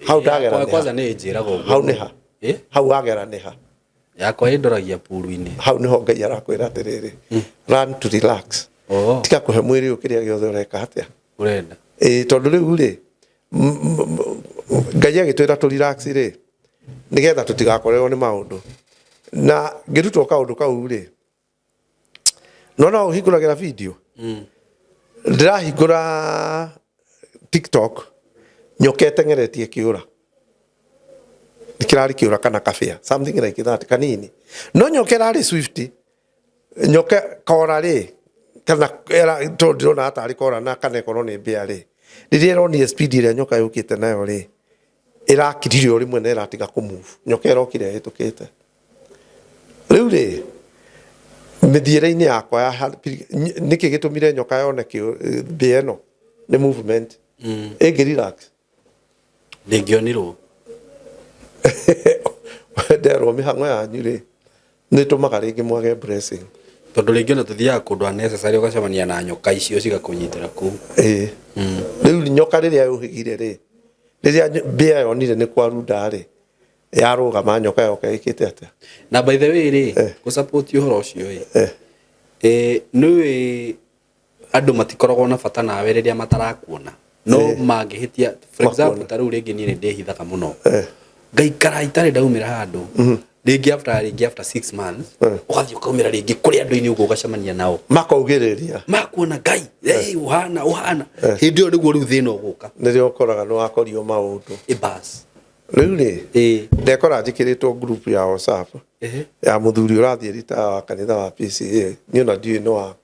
Hau ndagera Yakwa nĩ kwanza ha? nĩ ĩnjĩraga ũguo. Hau nĩ ha? Ĩ? Hau wagera nĩ ha? Yakwa ĩndoragia puru-inĩ. Hau nĩho Ngai arakwĩra atĩrĩrĩ, run to relax. Tiga kũhe mwĩrĩ ũyũ kĩrĩa gĩothe ũreka atĩa? Ũrenda. Ĩĩ, tondũ rĩu rĩ, Ngai agĩtwĩra tũ relax rĩ, nĩgetha tũtigakorerwo nĩ maũndũ. Na ngĩrutwo kaũndũ kau rĩ, no no ũhingũragĩra video, ndĩrahingũra TikTok. Nyoka ĩteng'eretie kĩũra, nĩ kĩrarĩ kĩũra kana kabĩa, something like that, kanini, no nyoka ĩrarĩ swift. Nyoka kora rĩ, kana tondũ ndĩrona atarĩ kora na kana ĩkorwo nĩ mbĩa rĩ, rĩrĩa ĩronire speed ĩrĩa nyoka yũkĩte nayo rĩ, ĩrakirire o rĩmwe na ĩratiga kũmove. Nyoka ĩrokire ĩhĩtũkĩte. Rĩu rĩ, mĩthiĩre-inĩ yakwa ya nĩkĩ gĩtũmire nyoka yone mbĩa ĩno nĩ movement ĩngĩ relax? Ndĩngĩonirwo. Nderwo mĩhang'o yanyu rĩ, nĩ ĩtũmaga rĩngĩ mwage blessing. Tondũ rĩngĩ ona tũthiaga kũndũ unnecessary, ũgacemania na nyoka icio cigakũnyitĩra kũu. Ĩĩ, rĩu nyoka rĩrĩa yũhĩgire rĩ, rĩrĩa mbĩa yonire nĩ kwarunda rĩ, yarũgama, nyoka yoka ĩkĩte atĩa? Na by the way rĩ, gũ-support ũhoro ũcio ĩ, nĩũĩ andũ matikoragwo na bata nawe rĩrĩa matarakuona, no mangĩhĩtia, for example, Makuona. Ta rĩu rĩngĩ niĩ nĩ ndĩhithaga mũno, ngaikara itarĩ ndaumĩra handũ rĩngĩ, after 6 months ũgathiĩ ũkaumĩra rĩngĩ kũrĩ andũ-inĩ ũguo, ũgacemania nao. Makaugĩrĩria. Makuona, Ngai, hey, ũhana ũhana, hĩndĩ ĩyo nĩguo rĩu thĩna ũgũka. Nĩrĩo ũkoraga nĩ wakorio maũndũ. Ĩ bas. Rĩu rĩ, ndekora njĩkĩrĩtwo group ya WhatsApp ya mũthuri ũrathiĩ ritaya wa kanitha wa PCA. Niĩ ona ndiũĩ nĩ wa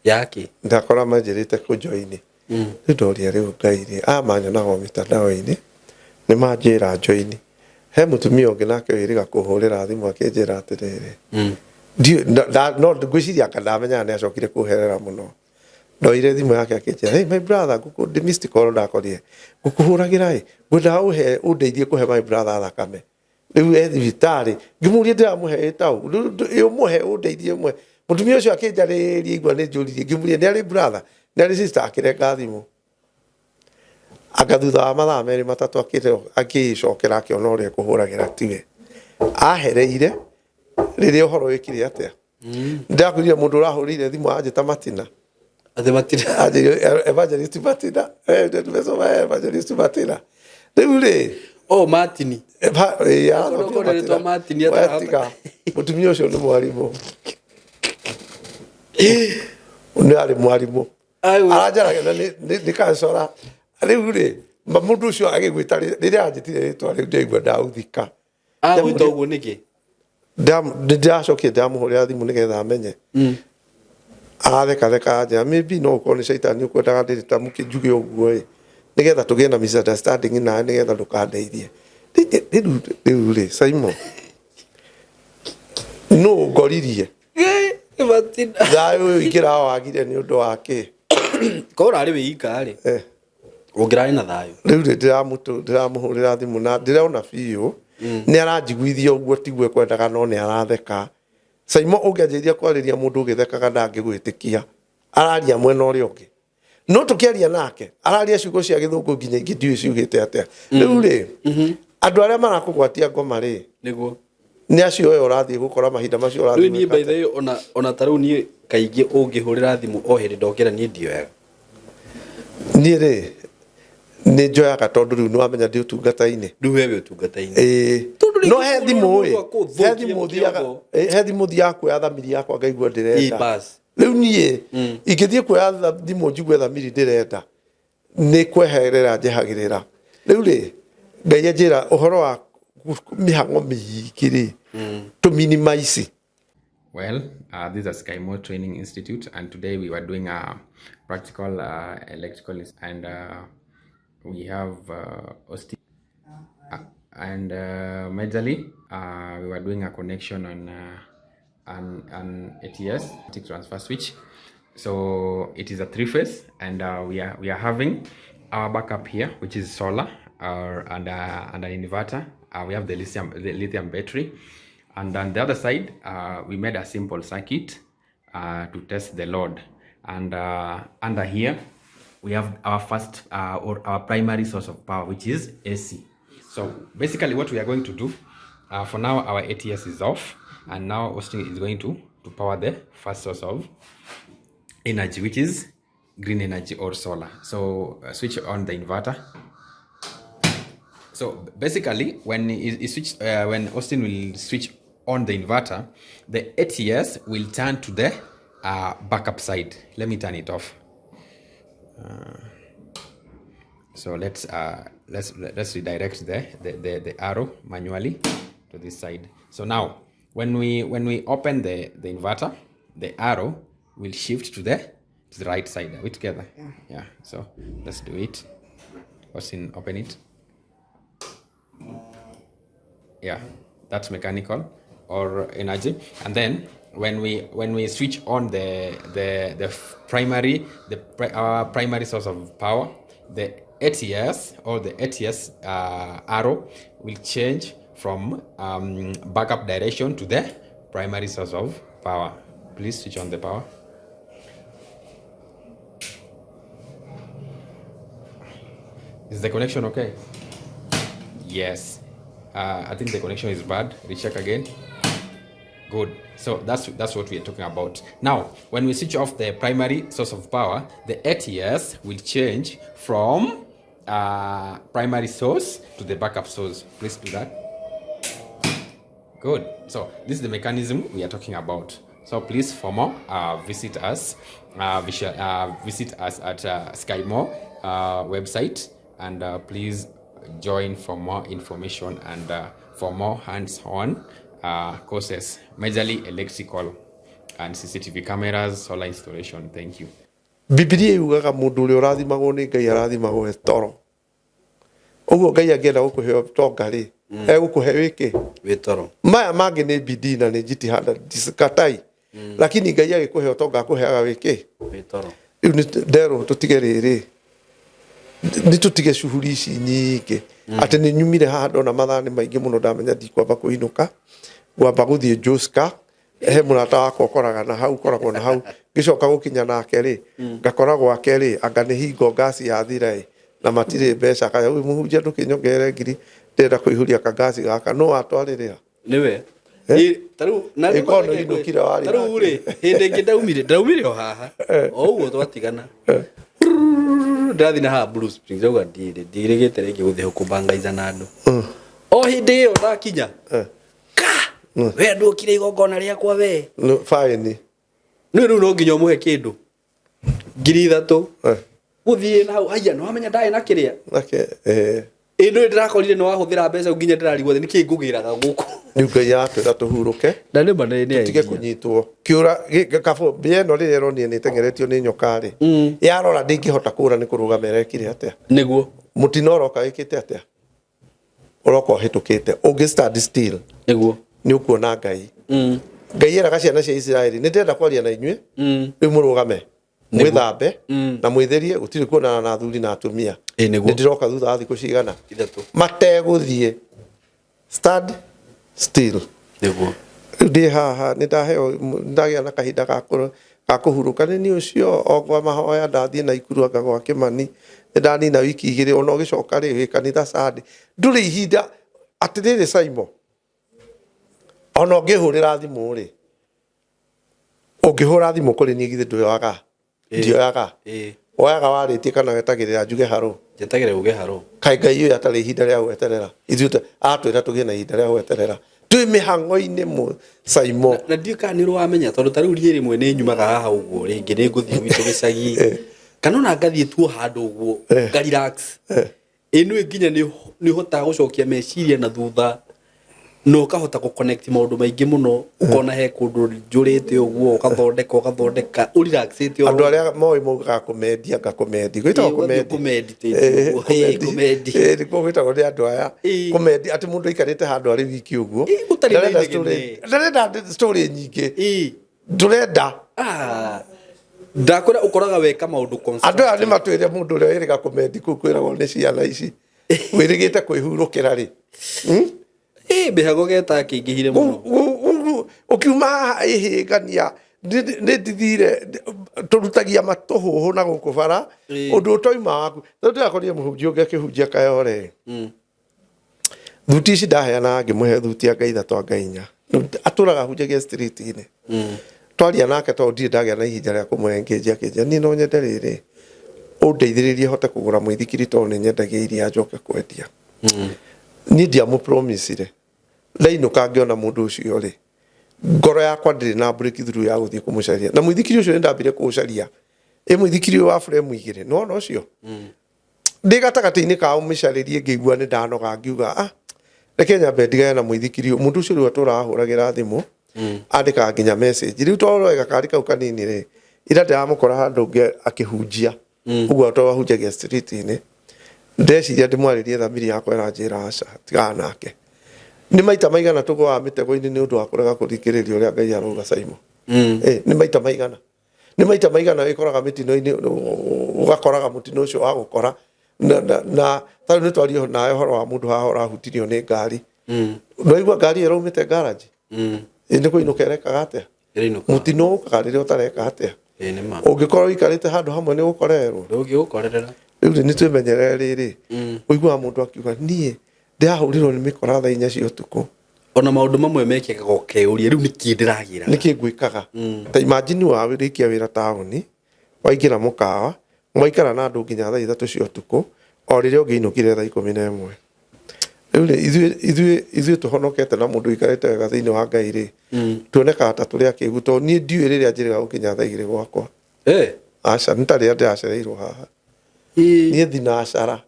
Yake. Ndakora manjĩrĩte kũjoini. Rĩu ndoria, rĩu Ngai rĩ, aya manyonaga o mitandao-inĩ nĩ manjĩra joini. He mũtumia ũngĩ nake wĩrĩga kũhũrĩra thimũ akĩnjĩra atĩrĩrĩ, no ngwĩciria anga ndamenyaga nĩ acokire kũherera mũno. Ndoire thimũ yake akĩnjĩra, "Hey my brother, ngũkũ ndĩ missed call ndakorire, ngũkũhũragĩra ĩ, ngwendaga ũhe ũndeithie kũhe my brother thakame, rĩu e thibitarĩ." Ngĩmũria, "Ndĩramũhe ĩtaũ ũmũhe, ũndeithie ũmwe?" Mũtumia ũcio akĩnjarĩria, igua nĩ njũririe. Ngĩmũria, "Nĩ arĩ brother, nĩ arĩ sister?" Akĩrenga thimũ. Anga thutha wa mathaa 2 3 akĩcokera, akĩona ũrĩa ekũhũragĩra tiwe ahereire. Rĩrĩa ũhoro wĩkire atĩa, ndakwĩrire mũndũ ũrahũrĩire thimũ anjĩta Matina. Atĩ Matina? Anjĩrire Evangelist Matina. Nimesoma Evangelist Matina rĩu rĩ. Oh, Martin. Okorwo rĩtwa Martin atarahota. Tiga, mũtumia ũcio nĩ mwarimũ, nĩ arĩ mwarimũ. Aranjaragia na nĩ kancora. Rĩu rĩ, mũndũ ũcio agĩgwĩta rĩrĩa anjĩtire rĩtwa rĩu, ndaigua ndauthika. Agwĩta ũguo nĩkĩ? Nĩ ndĩracokire ndĩramũhũrĩra thimũ nĩgetha amenye. Arathekatheka, anjĩra maybe no ũkorwo nĩ caitani ũkwendaga ndĩrĩtamũke njuge ũguo ĩ, nĩgetha tũgĩe na misunderstanding nawe, nĩgetha ndũkandeithie. Rĩu rĩ, Simon, nũ ngoririe? Matina. Thayũ ũyũ ingĩrawagire nĩ ũndũ wa kĩ? Korwo ũrarĩ wĩ ika rĩ, ũngĩrarĩ na thayũ. Rĩu rĩ, ndĩramũhũrĩra thimũ na ndĩrona biũ nĩ aranjiguithia ũguo tiguo ekwendaga, no nĩ aratheka. Saimo, ũngĩanjĩrĩria kwarĩria mũndũ ũgĩthekaga, ndangĩgwĩtĩkia araria mwena ũrĩa ũngĩ, no tũkĩaria nake araria ciugo cia gĩthũngũ nginya ingĩ ndiũĩ ciugĩte atĩa. Rĩu rĩ, andũ arĩa marakũgwatia ngoma rĩ, nĩ acio we ũrathiĩ gũkora mahinda macio Rĩu ũrathiĩ niĩ gwĩka by atĩa? the way, ona ta rĩu niĩ kaingĩ ũngĩhũrĩra thimũ o hĩndĩ ndokĩra, niĩ ndioyaga. Niĩ rĩ, nĩ njoyaga tondũ rĩu nĩ wamenya ndĩ ũtungata-inĩ. Rĩu we wĩ ũtungata-inĩ. Ĩĩ. Tondũ rĩngĩ No he mũndũ thimũ ĩ, akũthũkia he thimũ thiaga kĩongo. He thimũ thiaga kuoya thamiri yakwa ngaigua ndĩrenda. Ĩ, bas. Rĩu niĩ ingĩthiĩ kuoya thimũ njigue thamiri ndĩrenda, nĩ kweherera njehagĩrĩra. Rĩu rĩ, Ngai anjĩra ũhoro wa mĩhang'o mĩingĩ rĩ, tũ minimize. Well, this is a Skymo Training Institute, and today we were doing a practical electrical and we have Austin, and majorly we were doing a connection on an ATS transfer switch. So it is a three phase, and we are having our backup here, which is solar and an inverter. We have the lithium battery, and on the other side we made a simple circuit to test the load. And under here we have our first or our primary source of power, which is AC. So basically what we are going to do, for now our ATS is off, and now Austin is going to power the first source of energy, which is green energy or solar. So switch on the inverter. So basically when he switch, when Austin will switch on the inverter, the ATS will turn to the backup side. Let me turn it off. So let's redirect the arrow manually to this side. So now when we open the inverter, the arrow will shift to the right side. Are we together? Yeah. So let's do it. What's in open it? Yeah, that's mechanical or energy. And then when we switch on the primary the pri- our primary source of power, the ATS or the ATS arrow will change from backup direction to the primary source of power. Please switch on the power. Is the connection okay? Yes. I think the connection is bad. Recheck again. Good. So that's what we are talking about. Now, when we switch off the primary source of power, the ATS will change from primary source to the backup source. Please do that. Good. So this is the mechanism we are talking about. So please, for more, visit us. Visit us at Skymore website, and please join for more information and for more hands-on courses, majorly electrical and CCTV cameras, solar installation. Thank you. Bibilia yugaga mundu uria urathimagwo ni Ngai arathimagwo e toro. Uguo Ngai angienda gukuhe ũtonga rĩ, egũkũhe wĩkĩ? Wĩ toro. Maya mangĩ nĩ bidii na nĩ jitihada, disikatai, lakini Ngai agĩkũhe ũtonga akũheaga wĩkĩ? Wĩ toro. Rĩu nĩ nderwo tũtige rĩrĩ, nĩ tũtige cuhuri ici nyingĩ, atĩ nĩ nyumire haha ndona mathaa nĩ maingĩ mũno, ndamenya ndikwamba kũinũka, ngwamba gũthiĩ Joska, he mũrata wakwa ũkoraga na hau, ũkoragwo na hau. Ngĩcoka gũkinya nake rĩ, ngakora gwake rĩ, anga nĩ hingo ngasi yathira ĩ, na matirĩ mbeca. Kaya ũyũ mũhunjia, ndũkĩnyongerere ngiri, ndĩrenda kũihũria kangasi gaka no watwarĩrĩra. Nĩwe. Eh? Tarĩu na Ĩkorwo nĩ ũinũkire warĩ tarĩu rĩ, hĩndĩ ĩngĩ ndaumire o haha o ũguo twatigana, ndĩrathiĩ na haha Blue Springs, ndauga ndirĩ ndirĩgĩte rĩngĩ gũthiĩ kũbangaiza na andũ. O hĩndĩ ĩyo ndakinya ka we ndũkire igongona rĩakwa we. No, fine. Nĩ rĩu no nginya ũmũhe kĩndũ 3,000 Eh, gũthiĩ na hau haiya, nĩ wamenya ndarĩ na kĩrĩa. Nake eh. Ĩ nĩ ndĩrakorire nĩ wahũthĩra mbeca nginya ndĩrarigwo nĩ kĩ ngũgĩraga gũkũ. Rĩu Ngai aratwĩra tũhurũke, Na nĩ ma nĩ tũtige kũnyitwo kĩũra kabũ. Mbĩa ĩno rĩrĩa ĩronire nĩ ĩteng'eretio nĩ nyoka rĩ, yarora ndĩngĩhota kũra, nĩ kũrũgama ĩrekire atĩa? Nĩguo. Mũtino ũroka wĩkĩte atĩa? Ũroka ũhĩtũkĩte. Ũngĩ stand still, nĩ ũkuona Ngai. Ngai eraga ciana cia Isiraeli, nĩ ndĩrenda kwaria na inyuĩ, rĩu mũrũgame, mwĩthambe na mwĩtherie, gũtirĩ kuonana na athuri na atumia. Ĩ, nĩguo. Nĩ ndĩroka thutha wa thikũ cigana? 3. Mategũthiĩ stand still. Rĩu ndĩ haha, nĩ ndaheo, nĩ ndagĩa na kahinda ga kũhurũka. Nĩ niĩ ũcio o kwa mahoya ndathiĩ na ikuru anga gwa Kĩmani, nĩ ndanina wiki 2, ona ũgĩcoka rĩ, wĩ kanitha Sunday, ndũrĩ ihinda. Atĩrĩrĩ Simon, ona ũngĩhũrĩra thimũ rĩ, ũngĩhũra thimũ kũrĩ niĩ, githĩ ndũyoyaga? Ndioyaga. Woyaga warĩtie kana wetagĩrĩra njuge harũ? Njetagĩre uge harũ. Kaĩ Ngai ũyũ atarĩ ihinda rĩa gweterera? Ithuĩ atwĩra tũgĩe na ihinda rĩa gweterera, twĩ mĩhang'o-inĩ mũ Simon. Na ndiũ kana nĩ ũrĩ wamenya, tondũ ta rĩu niĩ rĩmwe nĩ nyumaga haha ũguo, rĩngĩ nĩ ngũthiĩ gwitũ gĩcagi kana ona ngathiĩ tuo handũ ũguo nga relax. Ĩ nĩ nginya nĩ ũhotaga gũcokia meciria na thutha na ũkahota gũ connect maũndũ maingĩ mũno, ũkona he kũndũ njũrĩte ũguo, ũgathondeka ũgathondeka ũrelaxĩte. Andũ arĩa moĩ maugaga kũmendia, ngakũmendi gwĩtagwo. Ĩ, ũgathiĩ kũmendi. Kũmeditate Eh, ũguo. Ĩ, kũmendi. Ĩ, nĩkuo gwĩtagwo nĩ andũ aya. Ĩ. Kũmendi atĩ mũndũ aikarĩte handũ arĩ wiki ũguo. Ĩ, gũtarĩ na Ndarenda inegene. Ndarenda story nyingĩ. Ĩ. Ndũrenda. Ah, ndakwĩra ũkoraga weka maũndũ Andũ aya nĩ matwĩre mũndũ ũrĩa wĩrĩga kũmendi kũu kwĩragwo nĩ ciana ici wĩrĩgĩte kwĩhurũkĩra rĩ. Ĩ, mĩhango geta kĩingĩhire mũno. Ũkiuma haha ĩhĩngania nĩ ndithire tũrutagia matũhũhũ na gũkũ bara. Ũndũ ũtoima waku, tondũ ndĩrakorire mũhunjia ũngĩ akĩhunjia Kayore. Thuti ici ndaheana, ngĩmũhe thuti anga 3 anga 4, atũraga hunjagia street-inĩ. Twaria nake, tondũ ndirĩ ndagĩa na ihinda rĩa kũmũ engage, akĩnjĩra niĩ no nyende rĩrĩ ũndeithĩrĩrie hote kũgũra mũithikiri, tondũ nĩ nyendagia iria njoke kwendia. Niĩ ndiamũpromisire. Ndainũka ngĩona mũndũ ũcio rĩ, ngoro yakwa ndĩrĩ na breakthrough ya gũthiĩ kũmũcaria na mũithikiri ũcio. Nĩ ndambire kũũcaria, ĩ mũithikiri ũyũ wa frame 2, nĩwona ũcio. Ndĩ gatagatĩ-inĩ kao mĩcarĩrie ngĩigua nĩ ndanoga, ngiuga, "Ah, reke nyambe ndigane na mũithikiri ũyũ." Mũndũ ũcio rĩu atũraga ahũragĩra thimũ, andĩkaga nginya message. Rĩu tondũ roe gakari kau kanini rĩ, ira ndĩramũkora handũ ũngĩ akĩhunjia ũguo, to ahunjagia street-inĩ. Ndeciria ndĩmwarĩrie, thamiri yakwa ĩranjĩra aca, tigana nake. Nĩ maita maigana tũgũaga mĩtego-inĩ nĩ ũndũ wa kũrega kũthikĩrĩria ũrĩa Ngai arauga, Simon? Nĩ maita maigana, nĩ maita maigana wĩkoraga mĩtino-inĩ, ũgakoraga mũtino ũcio wa gũkora na tarĩu nĩ twaria nawe ũhoro wa mũndũ haha ũrahutirio nĩ ngari. Ndwaigua ngari ĩyo ĩraumĩte garage? Ĩ nĩ kũinũka ĩrekaga atĩa? Ĩrainũka. Mũtino ũkaga rĩrĩa ũtareka atĩa? Ĩ nĩ ma. Ũngĩkorwo ũikarĩte handũ hamwe nĩ gũkorerwo. Ndũngĩgũkorerera. Rĩu rĩ, nĩ twĩmenyerere rĩrĩ. Ũiguaga mũndũ akiuga, "Niĩ ndĩrahũrirwo nĩ mĩkora thaa 4 cia ũtukũ." Ona maũndũ mamwe mekĩkaga ũkeyũria, rĩu nĩkĩ ndĩragĩra? Nĩkĩ ngwĩkaga? Ta imagine warĩkia wĩra taũni, waingĩra mũkawa, mwaikara na andũ nginya thaa 3 cia ũtukũ, o rĩrĩa ũngĩinũkire thaa 11. Rĩu rĩ, ithuĩ tũhonokete na mũndũ ũikarĩte wega thĩinĩ wa Ngai rĩ, tuonekaga ta tũrĩ akĩgu, tondũ niĩ ndiũĩ rĩrĩa njĩrĩga gũkinya thaa 2 gwakwa. Aca, nĩ ta rĩrĩa ndĩracereirwo haha. Niĩ thinacara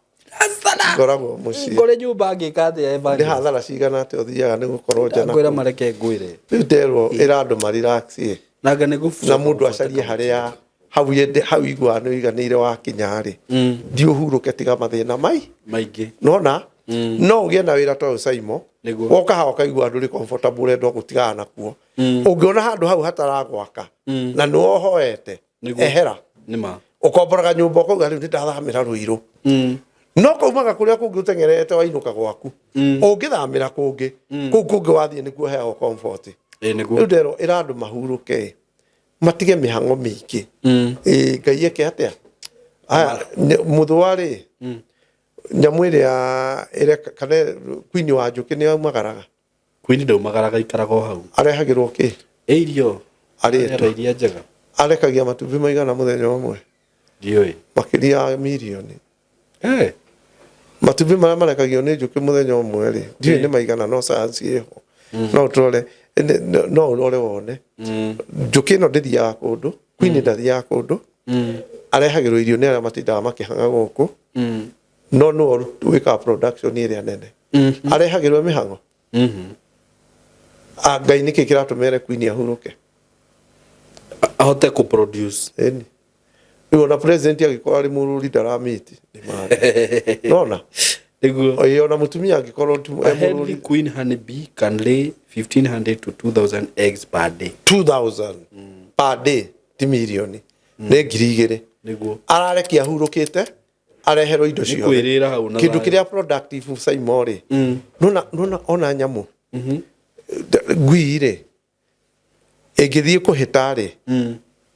ngoragwo mũciĩ. Ngore nyũmba ngĩka atĩa, Nĩ Evangelist? hathara cigana atĩa ũthiaga nĩ gũkorwo nja na Ngwĩra kũu? mareke ngwĩre. Rĩu nderwo ĩra andũ marelax ĩ. Nanga nĩ gũbuca. Na mũndũ acarie harĩa hau yende hau iguaga nĩ ũiganĩire wakinya rĩ, thiĩ ũhurũke, tiga mathĩna mai maingĩ. Nona no ũgĩe na wĩra ta ũyũ, Simon. Woka haha ũkaigua ndũrĩ comfortable, ũrenda gũtigana nakuo. Ũngĩona handũ hau hataragwaka na nĩ wohoete, ehera. Nĩ ma. Ũkomboraga nyũmba, ũkauga, "Rĩu nĩ ndathamĩra Rũirũ." No kaumaga kũrĩa kũngĩ ũteng'erete wainũka gwaku. Ũngĩthamĩra kũngĩ, kũu kũngĩ wathiĩ nĩkuo heagwo comfort. Ĩ nĩguo. Rĩu nderwo ĩra andũ mahurũke, matige mĩhang'o mĩingĩ. Ĩ Ngai eke atĩa? Aya, mũthũa rĩ, nyamũ ĩrĩa ĩreka kana queen wa njũkĩ nĩ aumagaraga? Queen ndaumagaraga, ikaraga o hau. Arehagĩrwo kĩ? Ĩ irio. Arĩtwo. Arĩaga iria njega. Arekagia matumbĩ maigana mũthenya ũmwe? Ndiũĩ. Makĩria ya mirioni. Matumbĩ marĩa marekagio nĩ njũkĩ mũthenya ũmwe rĩ, ndiũĩ nĩ maigana, no science ĩho, no ũtũrore, no ũrore wone. Njũkĩ ĩno ndĩthiaga kũndũ, queen ndathiaga kũndũ. Arehagĩrwo irio nĩ arĩa matindaga makĩhang'a gũkũ, no nĩwe wĩkaga production ĩrĩa nene. Arehagĩrwo mĩhang'o. Ah, Ngai, nĩkĩ kĩratũma ere queen ahurũke? Ahote kũ produce. Ĩni rĩu ona president angĩkorwo arĩ mũrũri ndaramiti nona. Nĩguo. Ĩĩ, ona mũtumia angĩkorwo A e healthy mũrũri. queen honeybee can lay 1500 to 2000 eggs per day. 2000 per day, ti mirioni, nĩ 2000. Ararekia ahurũkĩte, areherwo indo Nĩ ciothe. kwĩrĩra hau na Kĩndũ thayũ. kĩrĩa productive, Simon, rĩ, nona ona nyamũ ngui rĩ, ĩngĩthiĩ kũhĩta rĩ,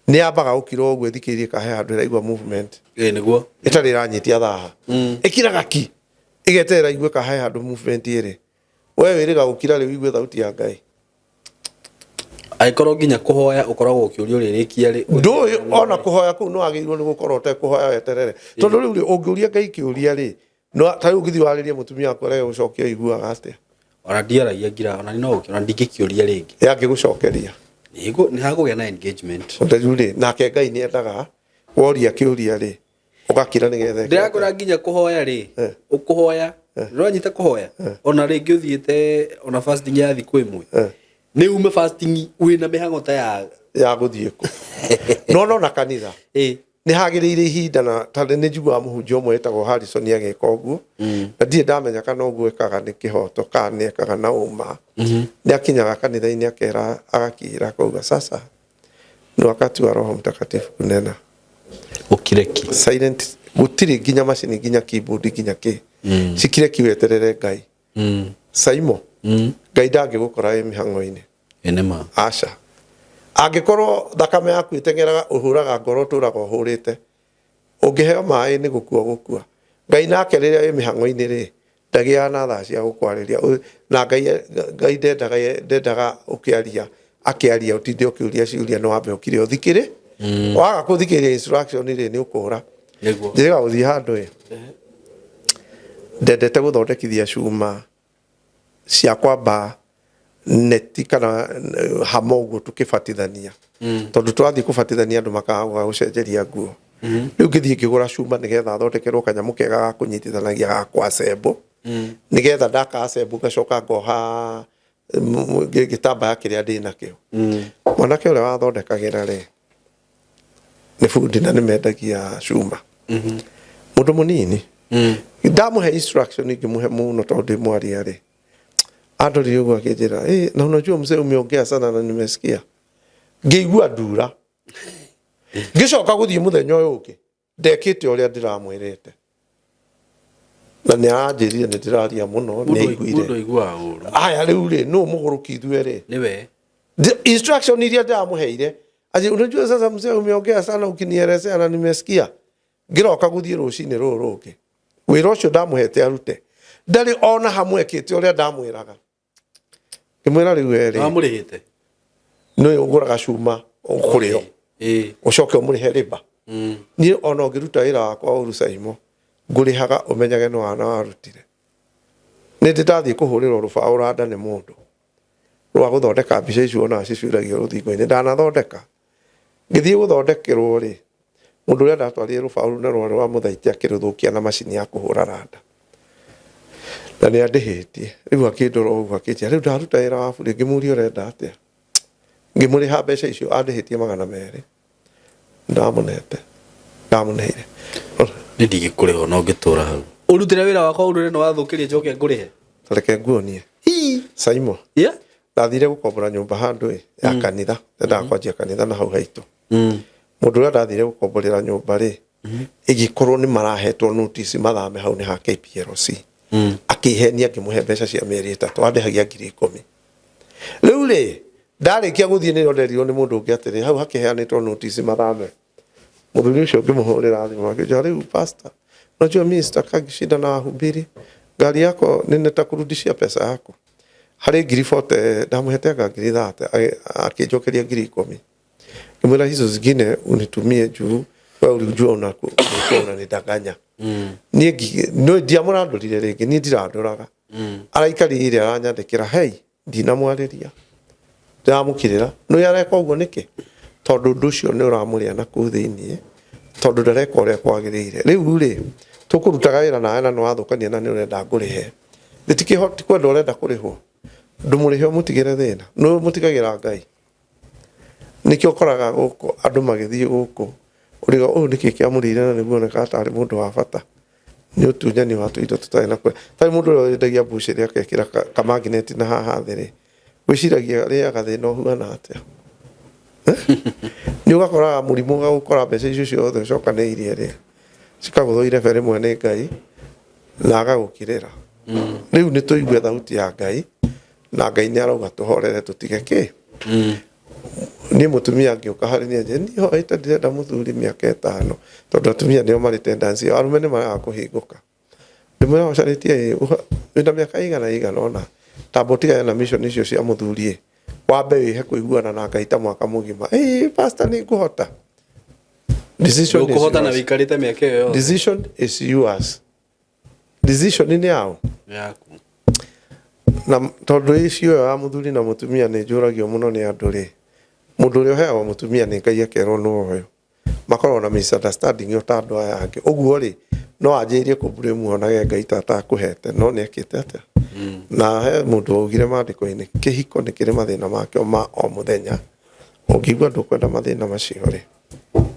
nĩ yambaga gũkira ũguo ĩthikĩrĩrie kahe handũ ĩraigua movement. Ĩ nĩguo. Ĩtarĩ ĩranyitia thaha, ĩkiraga ki, ĩgeterera igue kahe handũ movement ĩrĩ. We wĩrĩga gũkira rĩ ũigue thauti ya Ngai? Angĩkorwo nginya kũhoya ũkoragwo ũkĩũrio ũrĩrĩkia rĩ. Ndũĩ ona kũhoya kũu nĩ wagĩrĩirwo nĩ gũkorwo ũtekũhoya weterere, tondũ rĩu rĩ, ũngĩũria Ngai kĩũria rĩ, no ta rĩu ũngĩthiĩ warĩrie mũtumia waku arege gũcokia, ũiguaga atĩa? Ona ndiaragia ngira ona no ona ndingĩkĩũria rĩngĩ. Yangĩgũcokeria. Nĩ hagũgĩa na engagement. Rĩu rĩ, nake Ngai nĩ endaga woria kĩũria rĩ, ũgakira nĩgetha eke Ndĩrakora nginya kũhoya rĩ, ũkũhoya ndũranyita kũhoya, ona rĩngĩ ũthiĩte ona fasting ya thikũ 1, nĩ ume fasting wĩna mĩhang'o ta ya ya gũthiĩ kũ no na kanitha nĩ hagĩrĩire ihinda na ta nĩ njiguaga mũhunjia ũmwe wĩtagwo Harrison agĩka ũguo, na ndirĩ ndamenya kana ũguo ekaga nĩ kĩhoto kana nĩ ekaga na ũma. Nĩ akinyaga kanitha-inĩ akera, agakira akauga, "Sasa ni wakati wa Roho Mtakatifu kunena." Ũkire ki. Silent, gũtirĩ nginya macini, nginya keyboard, nginya kĩ, cikire ki, weterere Ngai. Saimo, Ngai ndangĩgũkora wĩ mĩhang'o-inĩ. Ĩ nĩ ma. Aca, angĩkorwo thakame yaku ĩteng'eraga, ũhũraga ngoro, ũtũraga ũhũrĩte, ũngĩheo maĩ nĩ gũkua gũkua. Ngai nake rĩrĩa wĩ mĩhang'o-inĩ rĩ, ndagĩaga na thaa cia gũkwarĩria. Na Ngai ndendaga ũkĩaria, akĩaria ũtinde ũkĩũria ciũria. Nĩ wambe ũkire ũthikĩrĩ. Waga kũthikĩrĩria instruction rĩ, nĩ ũkũra. Njĩrĩga gũthiĩ handũ ĩ ndendete gũthondekithia cuma cia kwamba neti kana hama ũguo tũkĩbatithania, tondũ twathiĩ kũbatithania andũ makaga gũcenjeria nguo. Rĩu ngĩthiĩ ngĩgũra cuma nĩgetha thondekerwo kanyamũ kega ga kũnyitithanagia ga kwacembo, nĩgetha ndakacembo ngacoka ngoha gĩtambaya kĩrĩa ndĩ nakĩo. Mwanake ũrĩa wathondekagĩra rĩ, nĩ bundi na nĩ mendagia cuma, mũndũ mũnini. Ndamũhe instruction, ngĩmũhe mũno tondũ ndĩ mwaria rĩ, andorire ũguo akĩnjĩra, "Eh, na unajua mzee, umeongea sana na nimesikia." Ngĩigua ndura, ngĩcoka gũthiĩ mũthenya ũyũ ũngĩ ndekĩte ũrĩa ndĩramwĩrĩte, na nĩ aranjĩrire nĩ ndĩraria mũno, nĩ aiguire. Mũndũ aiguaga ũru. Aya, rĩu rĩ, nũ mũgũrũki ithuĩ Nĩwe. The instruction iria ndĩramũheire ati, "Unajua sasa mzee, umeongea sana ukinielezea na nimesikia." Ngĩroka gũthiĩ rũcinĩ rũrũ rũngĩ, wĩra ũcio ndamũhete arute ndarĩ ona hamwe ekĩte ũrĩa ndamwĩraga. Ngĩmwĩra, "Rĩu werĩ Wamũrĩhĩte? Nĩ ũgũraga cuma kũrĩo, ũcoke ũmũrĩhe rĩba. Niĩ ona ũngĩruta wĩra wakwa ũru, Caimo, ngũrĩhaga ũmenyage nĩ wana warutire. Nĩ ndĩ ndathiĩ kũhũrĩrwo rũbaũ randa nĩ mũndũ rwa gũthondeka mbica icio wonaga cicuragio rũthingo-inĩ. Ndanathondeka, ngĩthiĩ gũthondekerwo rĩ, mũndũ ũrĩa ndatwarire rũbaũ rũu na rwarĩ rwa mũthaiti akĩrũthũkia na macini ya kũhũra randa, na nĩ andĩhĩtie. Rĩu akĩndora ũguo akĩnjĩra, "Rĩu ndaruta wĩra wa bure." Ngĩmũria, "Ũrenda atĩa?" Ngĩmũrĩha mbeca icio andĩhĩtie, 200, ndamũnete, ndamũneire. Nĩ ndingĩkũrĩha ona ũngĩtũra hau. Ũrutĩre wĩra wakwa ũrũre nĩ wathũkĩria njoke ngũrĩhe. Reke nguonie, Saimo. Ndathire gũkombora nyũmba handũ ĩ ya kanitha, ndendaga kwanjia kanitha na hau haitũ. Mũndũ ũrĩa ndathire gũkomborera nyũmba rĩ, ĩgĩkorwo nĩ marahetwo notice mathame hau nĩ ha KPLC. Akĩhenia, ngĩmũhe mbeca cia mĩeri 3, andĩhagia 10,000. Rĩu rĩ, ndarĩkia gũthiĩ nĩrĩo nderirwo nĩ mũndũ ũngĩ atĩrĩ, hau hakĩheanĩtwo notice mathame. Mũthuri ũcio ngĩmũhũrĩra thimũ akĩnjĩra, "Rĩu pastor, unajua mimi sitakangi shida na wahubiri, ngari yako nitakurudishia pesa yako." Harĩ 40,000 ndamũhete, anga 30,000, akĩnjokeria 10,000. Ngĩmwĩra, "Hizo zingine unitumie juu wewe ulijua ulikuwa unanidanganya." Niĩ no ndiamũrandũrire rĩngĩ, niĩ ndirandũraga. Araikarire aranyandĩkĩra, hei, ndinamwarĩria, ndĩramũkirĩra. Nĩ areka ũguo nĩkĩ? Tondũ ũndũ ũcio nĩ ũramũrĩa na kũu thĩiniĩ, tondũ ndareka ũrĩa kwagĩrĩire. Rĩu rĩ, tũkũrutaga wĩra nawe na nĩ wathũkania na nĩ ũrenda ngũrĩhe, ti kwenda ũrenda kũrĩhwo, ndũmũrĩhe ũmũtigĩre thĩna. Nĩ ũmũtigagĩra Ngai. Nĩkĩo ũkoraga gũkũ andũ magĩthiĩ gũkũ ũriga ũyũ nĩkĩ kĩamũrĩire, na nĩguo oneka tarĩ mũndũ wa bata, nĩ ũtunyani wa tũindo tũtarĩ na kwe. Tarĩ mũndũ ũrĩa wendagia mbucĩrĩ akekĩra kamagneti na haha thĩ rĩ, wĩciragia rĩaga thĩna ũhuana atĩa? Nĩ ũgakoraga mũrimũ ũgagũkora, mbeca icio ciothe ũcokanĩirie rĩ, cikagũthwo irebe rĩmwe nĩ Ngai na agagũkirĩra. Rĩu nĩ tũigue thauti ya Ngai, na Ngai nĩ arauga tũhorere, tũtige kĩ. Niĩ mũtumia angĩũka harĩ niĩ anjĩre, "Niĩ hoete ndĩrenda mũthuri mĩaka 5," tondũ atumia nĩo marĩ tendency ĩyo, arũme nĩ maraga kũhingũka. Ndĩmwĩra, "Ũcarĩtie ĩ wĩna mĩaka ĩigana ĩigana ũna, tamba ũtigane na mission icio cia mũthuri ĩ, wambe wĩhe kũiguana na Ngai ta mwaka mũgima." "Ĩ pastor, nĩ ngũhota." Decision is Ndũkũhota na yours. wĩikarĩte mĩaka ĩyo yothe. Decision is yours, decision nĩ yao. Yaku. Na tondũ issue ĩyo ya mũthuri na mũtumia nĩ njũragio mũno nĩ andũ rĩ, mũndũ ũrĩa ũheagwo mũtumia nĩ Ngai akerwo nĩ ũyũ, makoragwo na misunderstanding o ta andũ aya angĩ ũguo rĩ, no anjĩrĩrie kũmburĩ muonage Ngai ta atakũhete, no nĩ ekĩte atĩa? Na he mũndũ waugire maandĩko-inĩ, kĩhiko nĩ kĩrĩ mathĩna makĩo ma o mũthenya. Ũngĩigua ndũkwenda mathĩna macio rĩ,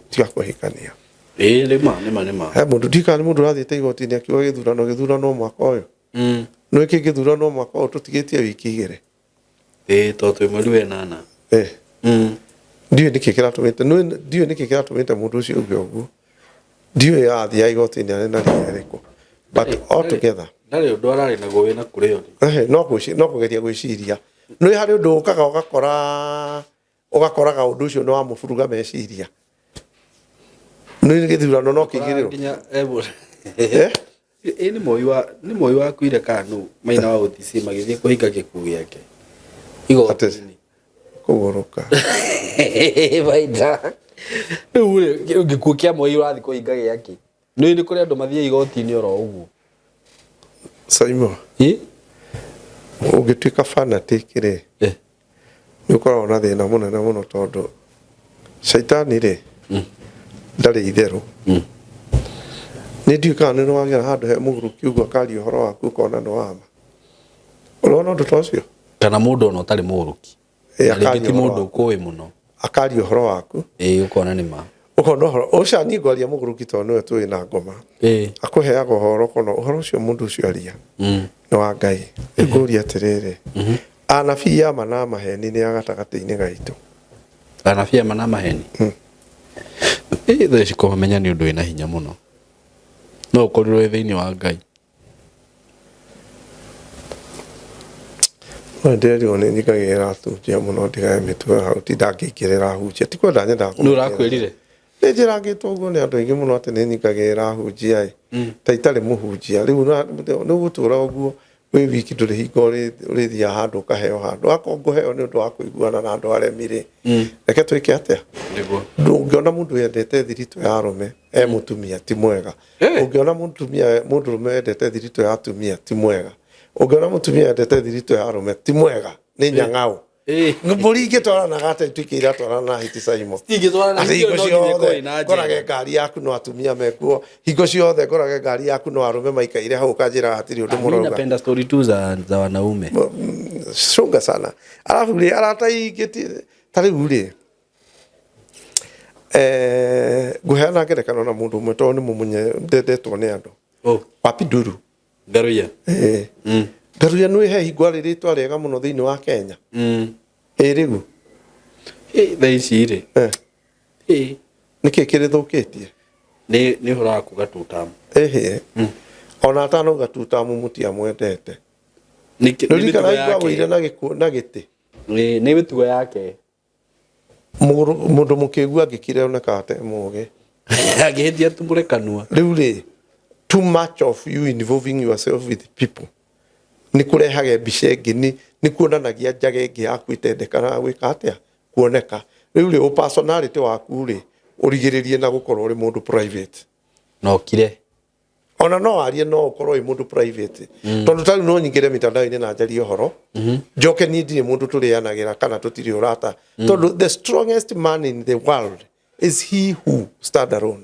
tiga kũhikania. Ĩĩ, nĩma nĩma nĩma. He mũndũ, ndikana nĩ mũndũ ũrathiĩte igoti-inĩ akiuga gĩthurano gĩthurano mwaka ũyũ. Nĩ kĩ gĩthurano mwaka ũyũ tũtigĩtie wiki 2? Ĩĩ, tondũ twĩ mweri wa ĩnana. Ndiũĩ nĩkĩ kĩratũmĩte, ndiũĩ nĩkĩ kĩratũmĩte mũndũ ũcio auge ũguo. Ndiũĩ athiaga igoti-inĩ arĩ na ria rĩrĩkũ, but all together Ndarĩ ũndũ ararĩ naguo wĩna kũrĩo. Ehe, no kũgeria gwĩciria nĩ harĩ ũndũ ũkaga ũgakora ũgakoraga ũndũ ũcio nĩ wamũburuga meciria. Nĩ gĩthurano no kĩigĩrĩrwo. Nginya ebũ. Eh? Ĩ nĩ Moi wakuire kana nũ, Maina wa OTC magĩthiĩ kũhinga gĩkuũ gĩake igoti-inĩ. Kũgũrũka. Maina rĩu rĩ, gĩkuũ kĩa Moi ũrathiĩ kũhinga gĩake? Nĩ kũrĩ andũ mathiĩ igoti-inĩ oro ũguo. Saimo, Ĩ? Ũngĩtuĩka fanatic rĩ, nĩ ũkoragwo na thĩna mũnene mũno, tondũ caitani rĩ, Ndarĩ itherũ. Nĩ ndiũĩ kana nĩ wagera handũ he mũgũrũki ũguo akaria ũhoro waku ũkona nĩ wama. Ũrona ũndũ ta ũcio? Kana mũndũ ona ũtarĩ mũgũrũki. Ĩ, Na rĩngĩ akaria ti ũhoro mũndũ waku. ũkũĩ mũno. Akaria ũhoro waku. Ĩ, ũkona nĩ ma. Ũkona ũhoro ũcio niĩ ngwaria mũgũrũki tondũ nĩwe tũĩ na ngoma. Ĩ. Akũheaga ũhoro ũkona ũhoro ũcio mũndũ ũcio aria nĩ wa Ngai. Rĩu ngũria atĩrĩrĩ, anabii a ma na maheni nĩ a gatagatĩ-inĩ gaitũ. Anabii a ma na maheni. Ĩ, thaa ici kũmamenya nĩ ũndũ wĩna hinya mũno. No ũkorirwo wĩ thĩinĩ wa Ngai. No ndĩrerirwo nĩ njikagĩrĩra atunjia mũno ndigage mĩtugo ya hau tinda ngĩingĩrĩra ahunjia. Ti kwenda nyendaga Nũ ũrakwĩrire? Nĩ njĩrangĩtwo ũguo nĩ andũ aingĩ mũno atĩ nĩ nyingagĩrĩra ahunjia ĩ. Ta itarĩ mũhunjia. Rĩu nĩ ũgũtũra ũguo wĩ wiki ndũrĩ hingo ũrĩthiaga handũ ũkaheo handũ. Akorwo ngũheo nĩ ũndũ wa kũiguana na andũ aremi rĩ, reke twĩke atĩa? Nĩguo. Ndũngĩona mũndũ wendete thiritũ ya arũme e mũtumia ti mwega. Ũngĩona mũtumia mũndũrũme wendete thiritũ ya atumia ti mwega. Ũngĩona mũtumia wendete thiritũ ya arũme ti mwega, nĩ nyang'au. Mbũri ingĩtwaranaga atĩa ituĩke iratwarana na hiti Simon? Citingĩtwarana, Atĩ hiti ĩyo hingo no nginya ĩkorwo ciothe ĩna njĩra. ngorage ngari yaku no atumia mekuo, hingo ciothe ngorage ngari yaku no arũme maikaire hau ũkanjĩra hatirĩ ũndũ Mimi mũrauga. napenda story tu za wanaume. Cũnga sana. Arabu rĩ arata aingĩ ta rĩu rĩ ngũheana ngerekano na mũndũ ũmwe tondũ nĩ mũmenye ndendetwo nĩ andũ. Oh. Wapinduru. Ngaruiya. Ngaruiya nĩ he hingo arĩ rĩtwa rĩega mũno thĩinĩ wa Kenya. Ĩ rĩu. Ĩ, thaa ici rĩ. Ĩ. Nĩkĩ kĩrĩthũkĩtie? Nĩ ũhoro wa kuga tutamu. Ĩhĩ. Ona atanauga tutamu mũtiamwendete. Nĩ mĩtugo Nĩũririkanaga hingo yake. agũire na gĩkuũ na gĩtĩ? Ĩ, nĩ mĩtugo yake. Mũndũ mũkĩgu angĩkire onekaga ta mũgĩ. Angĩhĩtia tumũre kanua. Rĩu rĩ, too much of you involving yourself with people nĩ kũrehaga mbica ĩngĩ, nĩ kuonanagia njaga ĩngĩ yaku ĩtendekanaga gwĩka atĩa, kuoneka. Rĩu rĩ, ũ personality waku rĩ, ũrigĩrĩrie na gũkorwo ũrĩ mũndũ private. Na ũkire. Ona no arie no ũkorwo wĩ mũndũ private. Tondũ ta rĩu no nyingĩre mitandao-inĩ na njarie ũhoro. Njoke niĩ ndirĩ mũndũ tũrĩanagĩra kana tũtirĩ ũrata. Tondũ the strongest man in the world is he who stand alone.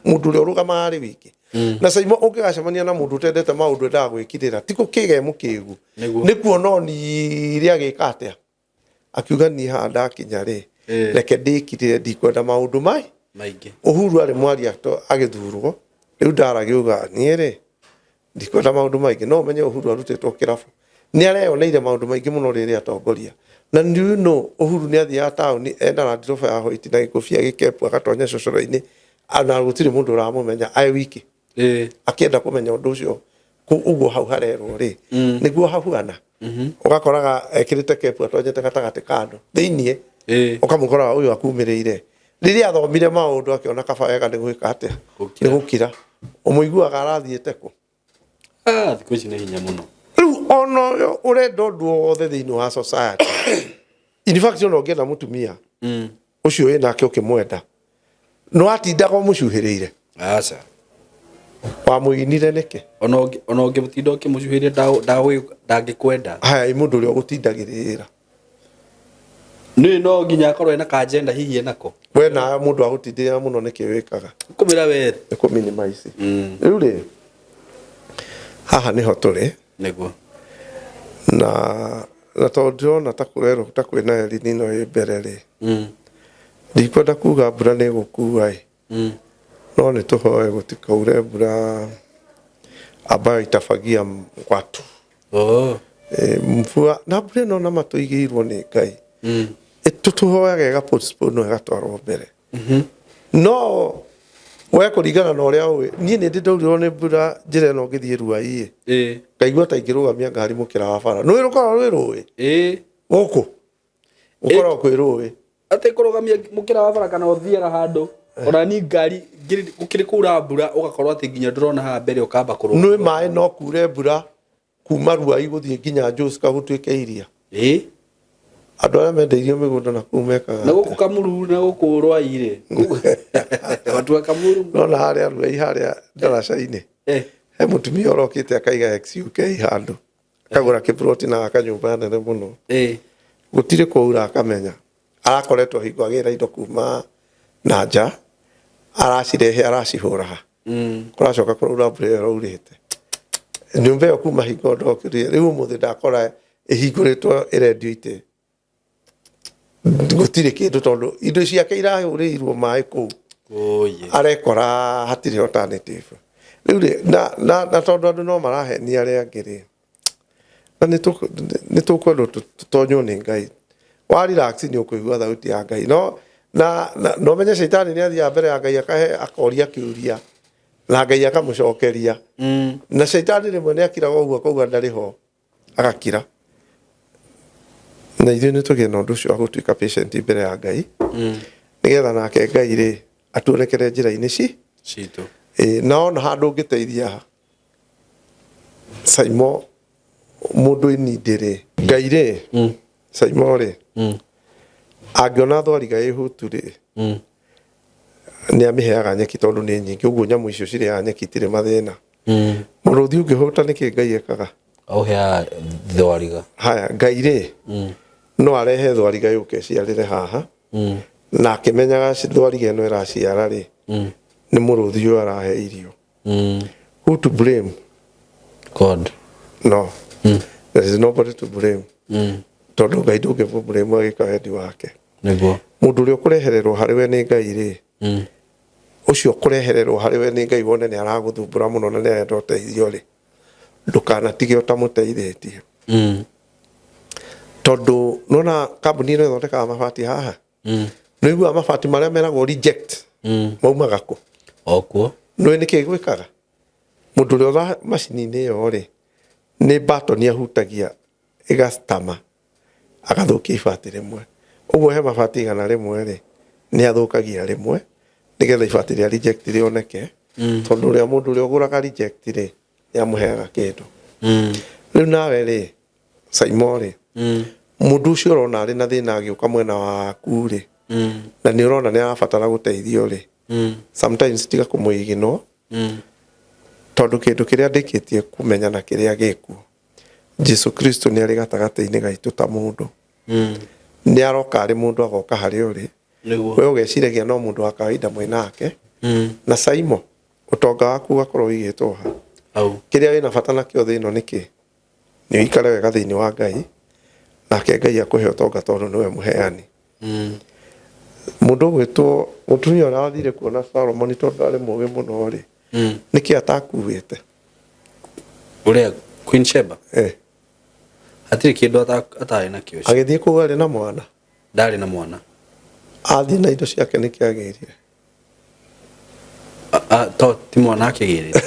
Mũndũ ũrĩa ũrũgamaga arĩ wiki. Na Saimo ũngĩgacemania na mũndũ ũtendete maũndũ endaga gwĩkirĩra, ti gũkĩga e mũkĩgu. Nĩ kuona onire agĩka atĩa. Akiuga niĩ haha ndakinya rĩ, reke ndĩkirĩre ndikwenda maũndũ mai maingĩ. Uhuru arĩ mwaria agĩthurwo, rĩu ndaragiuga niĩ rĩ, ndikwenda maũndũ maingĩ. No ũmenye Uhuru arutĩtwo kĩrabu. Nĩ areyoneire maũndũ maingĩ mũno rĩrĩa atongoria. Na do you know Uhuru nĩ athiaga taũni ena Land Rover ya white na gĩkobia gĩkepu agatonya cocoro-inĩ na gũtirĩ mũndũ ũramũmenya arĩ wiki. Akĩenda kũmenya ũndũ ũcio ũguo hau harerwo rĩ, nĩguo hahuana. Ũgakoraga ekĩrĩte kepu atonyete gatagatĩ ka andũ thĩiniĩ, ũkamũkoraga ũyũ akumĩrĩire. Rĩrĩa athomire maũndũ akĩona kaba wega nĩ gwĩka atĩa, nĩ gũkira. Ũmũiguaga arathiĩte kũ? Thikũ ici nĩ hinya mũno. Rĩu ona ũyũ ũrenda ũndũ o wothe thĩinĩ wa society. In fact ona ũngĩenda mũtumia ũcio wĩ nake ũkĩmwenda, nĩ watindaga ũmũcuhĩrĩire. Aca. Wamũinire nĩkĩ? Ona ũngĩtinda ũkĩmũcuhĩria ndangĩkwenda. Haya, ĩ mũndũ ũrĩa ũgũtindagĩrĩra. Nĩ no nginya akorwo ena kajenda hihi enako. We nawe mũndũ agũtindĩrĩra mũno nĩkĩ wĩkaga? Kũmĩra we. Nĩ kũ minimize. Rĩu rĩ, haha nĩho tũrĩ. Nĩguo. Na tondũ ndĩrona ta kũrerwo ta kwĩna El Nino ĩ mbere rĩ. Ndikwenda kuga mbura nĩ ĩgũkua ĩ. No nĩ tũhoe gũtikaure mbura ambayo itafagia watu. Mvua na mbura ĩno na matũigĩirwo nĩ Ngai. Tũtũhoyaga ĩga postpone ĩgatwarwo mbere. No we kũringana na ũrĩa ũĩ, niĩ nĩ ndĩ ndaurĩrwo nĩ mbura njĩra ĩno ngĩthiĩ Ruai ĩ. Ngaigua ta ingĩrũgamia ngari mũkĩra wa bara. Nĩ rũkoragwo rwĩ rũĩ? Gũkũ. Gũkoragwo kwĩ rũĩ. Atĩ kũrũgamia mũkĩra wa bara kana ũthiaga handũ ona ni ngari gũkĩrĩ kura mbura ũgakorwo atĩ nginya ndũrona haha mbere ũkamba kũrũgama. Nĩ maĩ no kure mbura kuma Ruai gũthiĩ nginya Joska gũtuĩke iria. Andũ arĩa mendeirio mĩgũnda na kũu mekaga Na gũkũ Kamuru na gũkũ Ruai rĩ. Watu wa Kamuru. Nona harĩa Ruai harĩa ndaraca-inĩ. He mũtumia ũrokĩte akaiga XUK handũ. Akagũra kĩburoti na agaka nyũmba nene mũno. Gũtirĩ kwaura akamenya. Arakoretwo hingo agĩra indo kuma na nja. Aracirehe, aracihũra ha? Kũracoka kũraura mbura ĩyo ĩraurĩte. Nyũmba ĩyo kuma hingo ndokire rĩu ũmũthĩ ndakora ĩhingũrĩtwo, ĩrendio itĩ, gũtirĩ kĩndũ, tondũ indo ciake irahũrĩirwo maĩ kũu. Oye. Arekora hatirĩ alternative rĩu rĩ, na tondũ andũ no marahenia arĩa angĩ rĩ, na nĩ tũkwendwo tũtonywo nĩ Ngai. Wa relax, nĩ ũkũigua thauti ya Ngai. No na ũmenye caitani nĩ athiaga mbere ya Ngai, akahe, akoria kĩũria na Ngai akamũcokeria. Na caitani rĩmwe nĩ akiraga ũguo, akauga ndarĩ ho, agakira. Na ithuĩ nĩ tũgĩe na ũndũ ũcio wa gũtuĩka patient mbere ya Ngai, nĩgetha nake Ngai rĩ atuonekere njĩra-inĩ ci citũ. Ĩ, na ona handũ ũngĩteithia Saimo mũndũ inindi rĩ, Ngai rĩ, Saimo rĩ, angĩona thwariga ĩhutu rĩ, nĩ amĩheaga nyeki, tondũ nĩ nyingĩ ũguo. Nyamũ icio cirĩaga nyeki, itirĩ mathĩna. Mũrũthi ũngĩhũta, nĩkĩ Ngai ekaga? Aũheaga thwariga. Haya, Ngai rĩ, no arehe thwariga yũke ĩciarĩre haha, na akĩmenyaga thwariga ĩno ĩraciara rĩ, nĩ mũrũthi ũyũ arahe irio. Who to blame? God. No, there is nobody to blame, tondũ Ngai ndũngĩmũ blame agĩka wendi wake. Mũndũ ũrĩa ũkũrehererwo harĩ we nĩ Ngai rĩ, ũcio ũkũrehererwo harĩ we nĩ Ngai, wone nĩ aragũthumbũra mũno na nĩ arenda ũteithio rĩ, ndũkanatige ũtamũteithĩtie, tondũ nona kambuni ĩno ĩthondekaga mabati haha, nĩ ũiguaga mabati marĩa meragwo reject maumaga kũ? Okuo. Nĩ nĩkĩ gwĩkaga mũndũ ũrĩa ũra macini-inĩ ĩyo rĩ, nĩ batoni ahutagia ĩgacitama, agathũkia ibati rĩmwe ũguo. He mabati 100 rĩ, nĩ athũkagia rĩmwe nĩgetha ibati rĩa reject rĩoneke, tondũ ũrĩa mũndũ ũrĩa ũgũraga reject rĩ, nĩ amũheaga kĩndũ. Rĩu nawe rĩ, Saimo rĩ, mũndũ ũcio ũrona arĩ na thĩna agĩũka mwena waku rĩ, na nĩ ũrona nĩ arabatara gũteithio rĩ, sometimes tiga kũmũiginwo, tondũ kĩndũ kĩrĩa ndĩkĩtie kũmenya na kĩrĩa gĩkuo, Jesu Kristo nĩ arĩ gatagatĩ-inĩ gaitũ ta mũndũ. Nĩ aroka arĩ mũndũ, agoka harĩ ũrĩ. We ũgeciragia no mũndũ wa kawaida mwĩ nake. Na Saimo, ũtonga waku ũgakorwo ũigĩtwo ha? Au. Kĩrĩa wĩna bata nakĩo thĩ ĩno nĩkĩ? Nĩ ũikare wega thĩinĩ wa Ngai, nake Ngai akũhe ũtonga, tondũ nĩwe mũheani. Mũndũ ũgwĩtwo mũtumia ũrĩa wathire kuona Solomoni, tondũ arĩ mũũgĩ mũno rĩ, nĩkĩ atakuĩte? Ũrĩa Queen Sheba? Eh. Hatirĩ kĩndũ atarĩ nakĩo. Agĩthiĩ kũu arĩ na mwana? Ndarĩ na mwana. Athiĩ na indo ciake, nĩkĩ agĩrire? To ti mwana akĩgĩrĩte.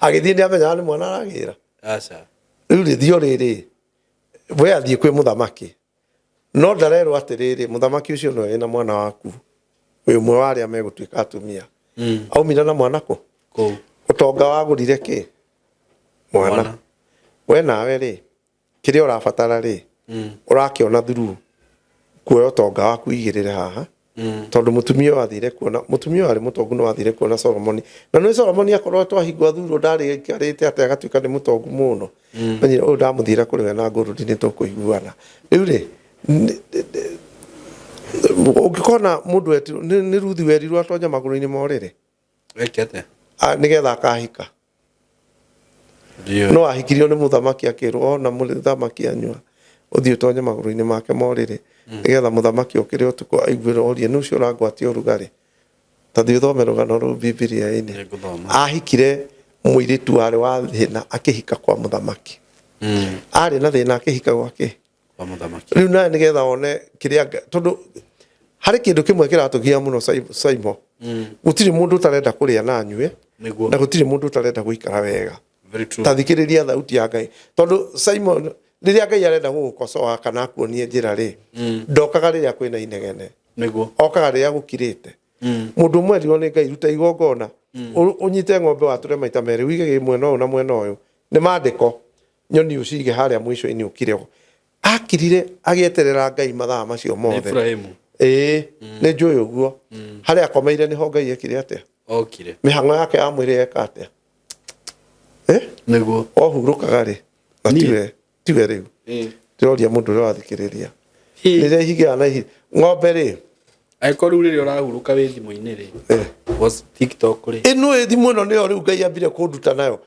Agĩthiĩ nĩ amenyaga nĩ mwana aragĩra? Aca. Rĩu rĩthio rĩrĩ, we athiĩ kwĩ mũthamaki, no ndarerwo atĩrĩrĩ, mũthamaki ũcio nĩwe wĩna mwana waku, wĩ ũmwe wa arĩa megũtuĩka atumia. Aumire na mwana kũ? Kũu. Ũtonga wagũrire kĩ? Mwana. Mwana. We nawe rĩ, kĩrĩa ũrabatara rĩ, ũrakĩona through kuoya ũtonga waku igĩrĩre haha, tondũ mũtumia ũyũ athire kuona, mũtumia ũyũ arĩ mũtongu, no athire kuona Solomoni, na nĩ Solomoni akorwo twahingwo thurwo ndarĩ aikarĩte atĩ agatuĩka nĩ mũtongu mũno. Menyire ũyũ ndamũthira kũrĩ we na ngũrũndi, nĩ tũkũiguana. Rĩu rĩ, ũngĩkona mũndũ wetirwo nĩ Ruthi, werirwo atonye magũrũ-inĩ ma ũrĩrĩ. Weke atĩa? Nĩgetha akahika. Ndio. No ahikirio nĩ mũthamaki, akĩrwo ona mũthamaki anyua, ũthiĩ ũtonye magũrũ-inĩ make ma ũrĩrĩ, nĩgetha mũthamaki okĩre ũtukũ aiguĩre, orie nĩ ũcio ũrangwatia ũrugarĩ. Ta thiĩ ũthome rũgano rũu Bibilia-inĩ. Nĩngũthoma. Ahikire mũirĩtu warĩ wa thĩna, akĩhika kwa mũthamaki. Arĩ na thĩna, akĩhika gwake Kwa mũthamaki. Rĩu nawe nĩgetha one kĩrĩa tondũ harĩ kĩndũ kĩmwe kĩratũgia mũno, Saimo, gũtirĩ mũndũ ũtarenda kũrĩa na anyue, na gũtirĩ mũndũ ũtarenda gũikara wega. Very true. Ta thikĩrĩria thauti ya Ngai, tondũ Simon, rĩrĩa Ngai arenda gũgũkocoa kana akuonie njĩra rĩ, ndokaga rĩrĩa kwĩna inegene. Okaga rĩrĩa gũkirĩte. Mũndũ ũmwe erirwo nĩ Ngai, ruta igongona, ũnyite ng'ombe, watũre maita merĩ, wige mwena ũyũ na mwena ũyũ, nĩ mandĩko, nyoni ũcige harĩa mũico-inĩ, ũkire. Akirire agĩeterera Ngai mathaa macio Nĩ mothe. Ibrahimu. Ĩĩ, nĩ njũĩ ũguo. Harĩa akomeire nĩho Ngai ekire atĩa? Okire. Mĩhang'o yake ya mwĩrĩ eka atĩa? Eh? Ohurũkaga rĩ na? Niĩ? Tiwe rĩu. Ndĩroria mũndũ ũrĩa wathikĩrĩria. Hi. Rĩrĩa ihigĩra na ihi ng'ombe rĩ, Angĩkorwo rĩu rĩrĩa ũrahurũka wĩ thimũ-inĩ rĩ, was TikTok rĩ. Ĩno ĩ thimũ ĩno nĩyo rĩu Ngai ambire kũnduta nayo.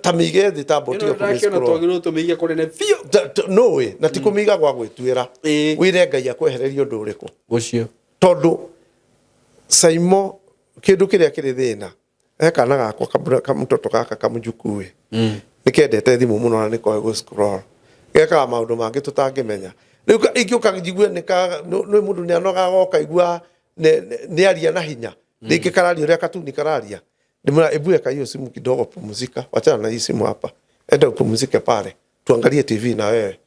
Ta mĩige thĩ ta Ĩno mbotiga ndakĩona twagĩrĩirwo tũmĩige kũnene biũ. Nũĩ na ti kũmĩiga gwa gwĩtuĩra. Ĩĩ. Wĩre Ngai akwehererie ũndũ ũrĩkũ. Ũcio. Tondũ Saimo kĩndũ kĩrĩa kĩrĩ thĩna he kana gakwa kamũtoto gaka kamũjukuu ĩ nĩ kendete thimũ mũno na nĩ koĩ gũ scroll gekaga maũndũ mangĩ tũtangĩmenya. Rĩu ingĩũka njigue nĩ ka nĩ mũndũ nĩ anogaga ũkaigua nĩ aria na hinya rĩngĩ kararia ũrĩa katuni kararia, ndĩmwĩra ebu eka hiyo simu kidogo, pumzika, wachana na hii simu hapa, enda upumzike pale tuangalie TV na wewe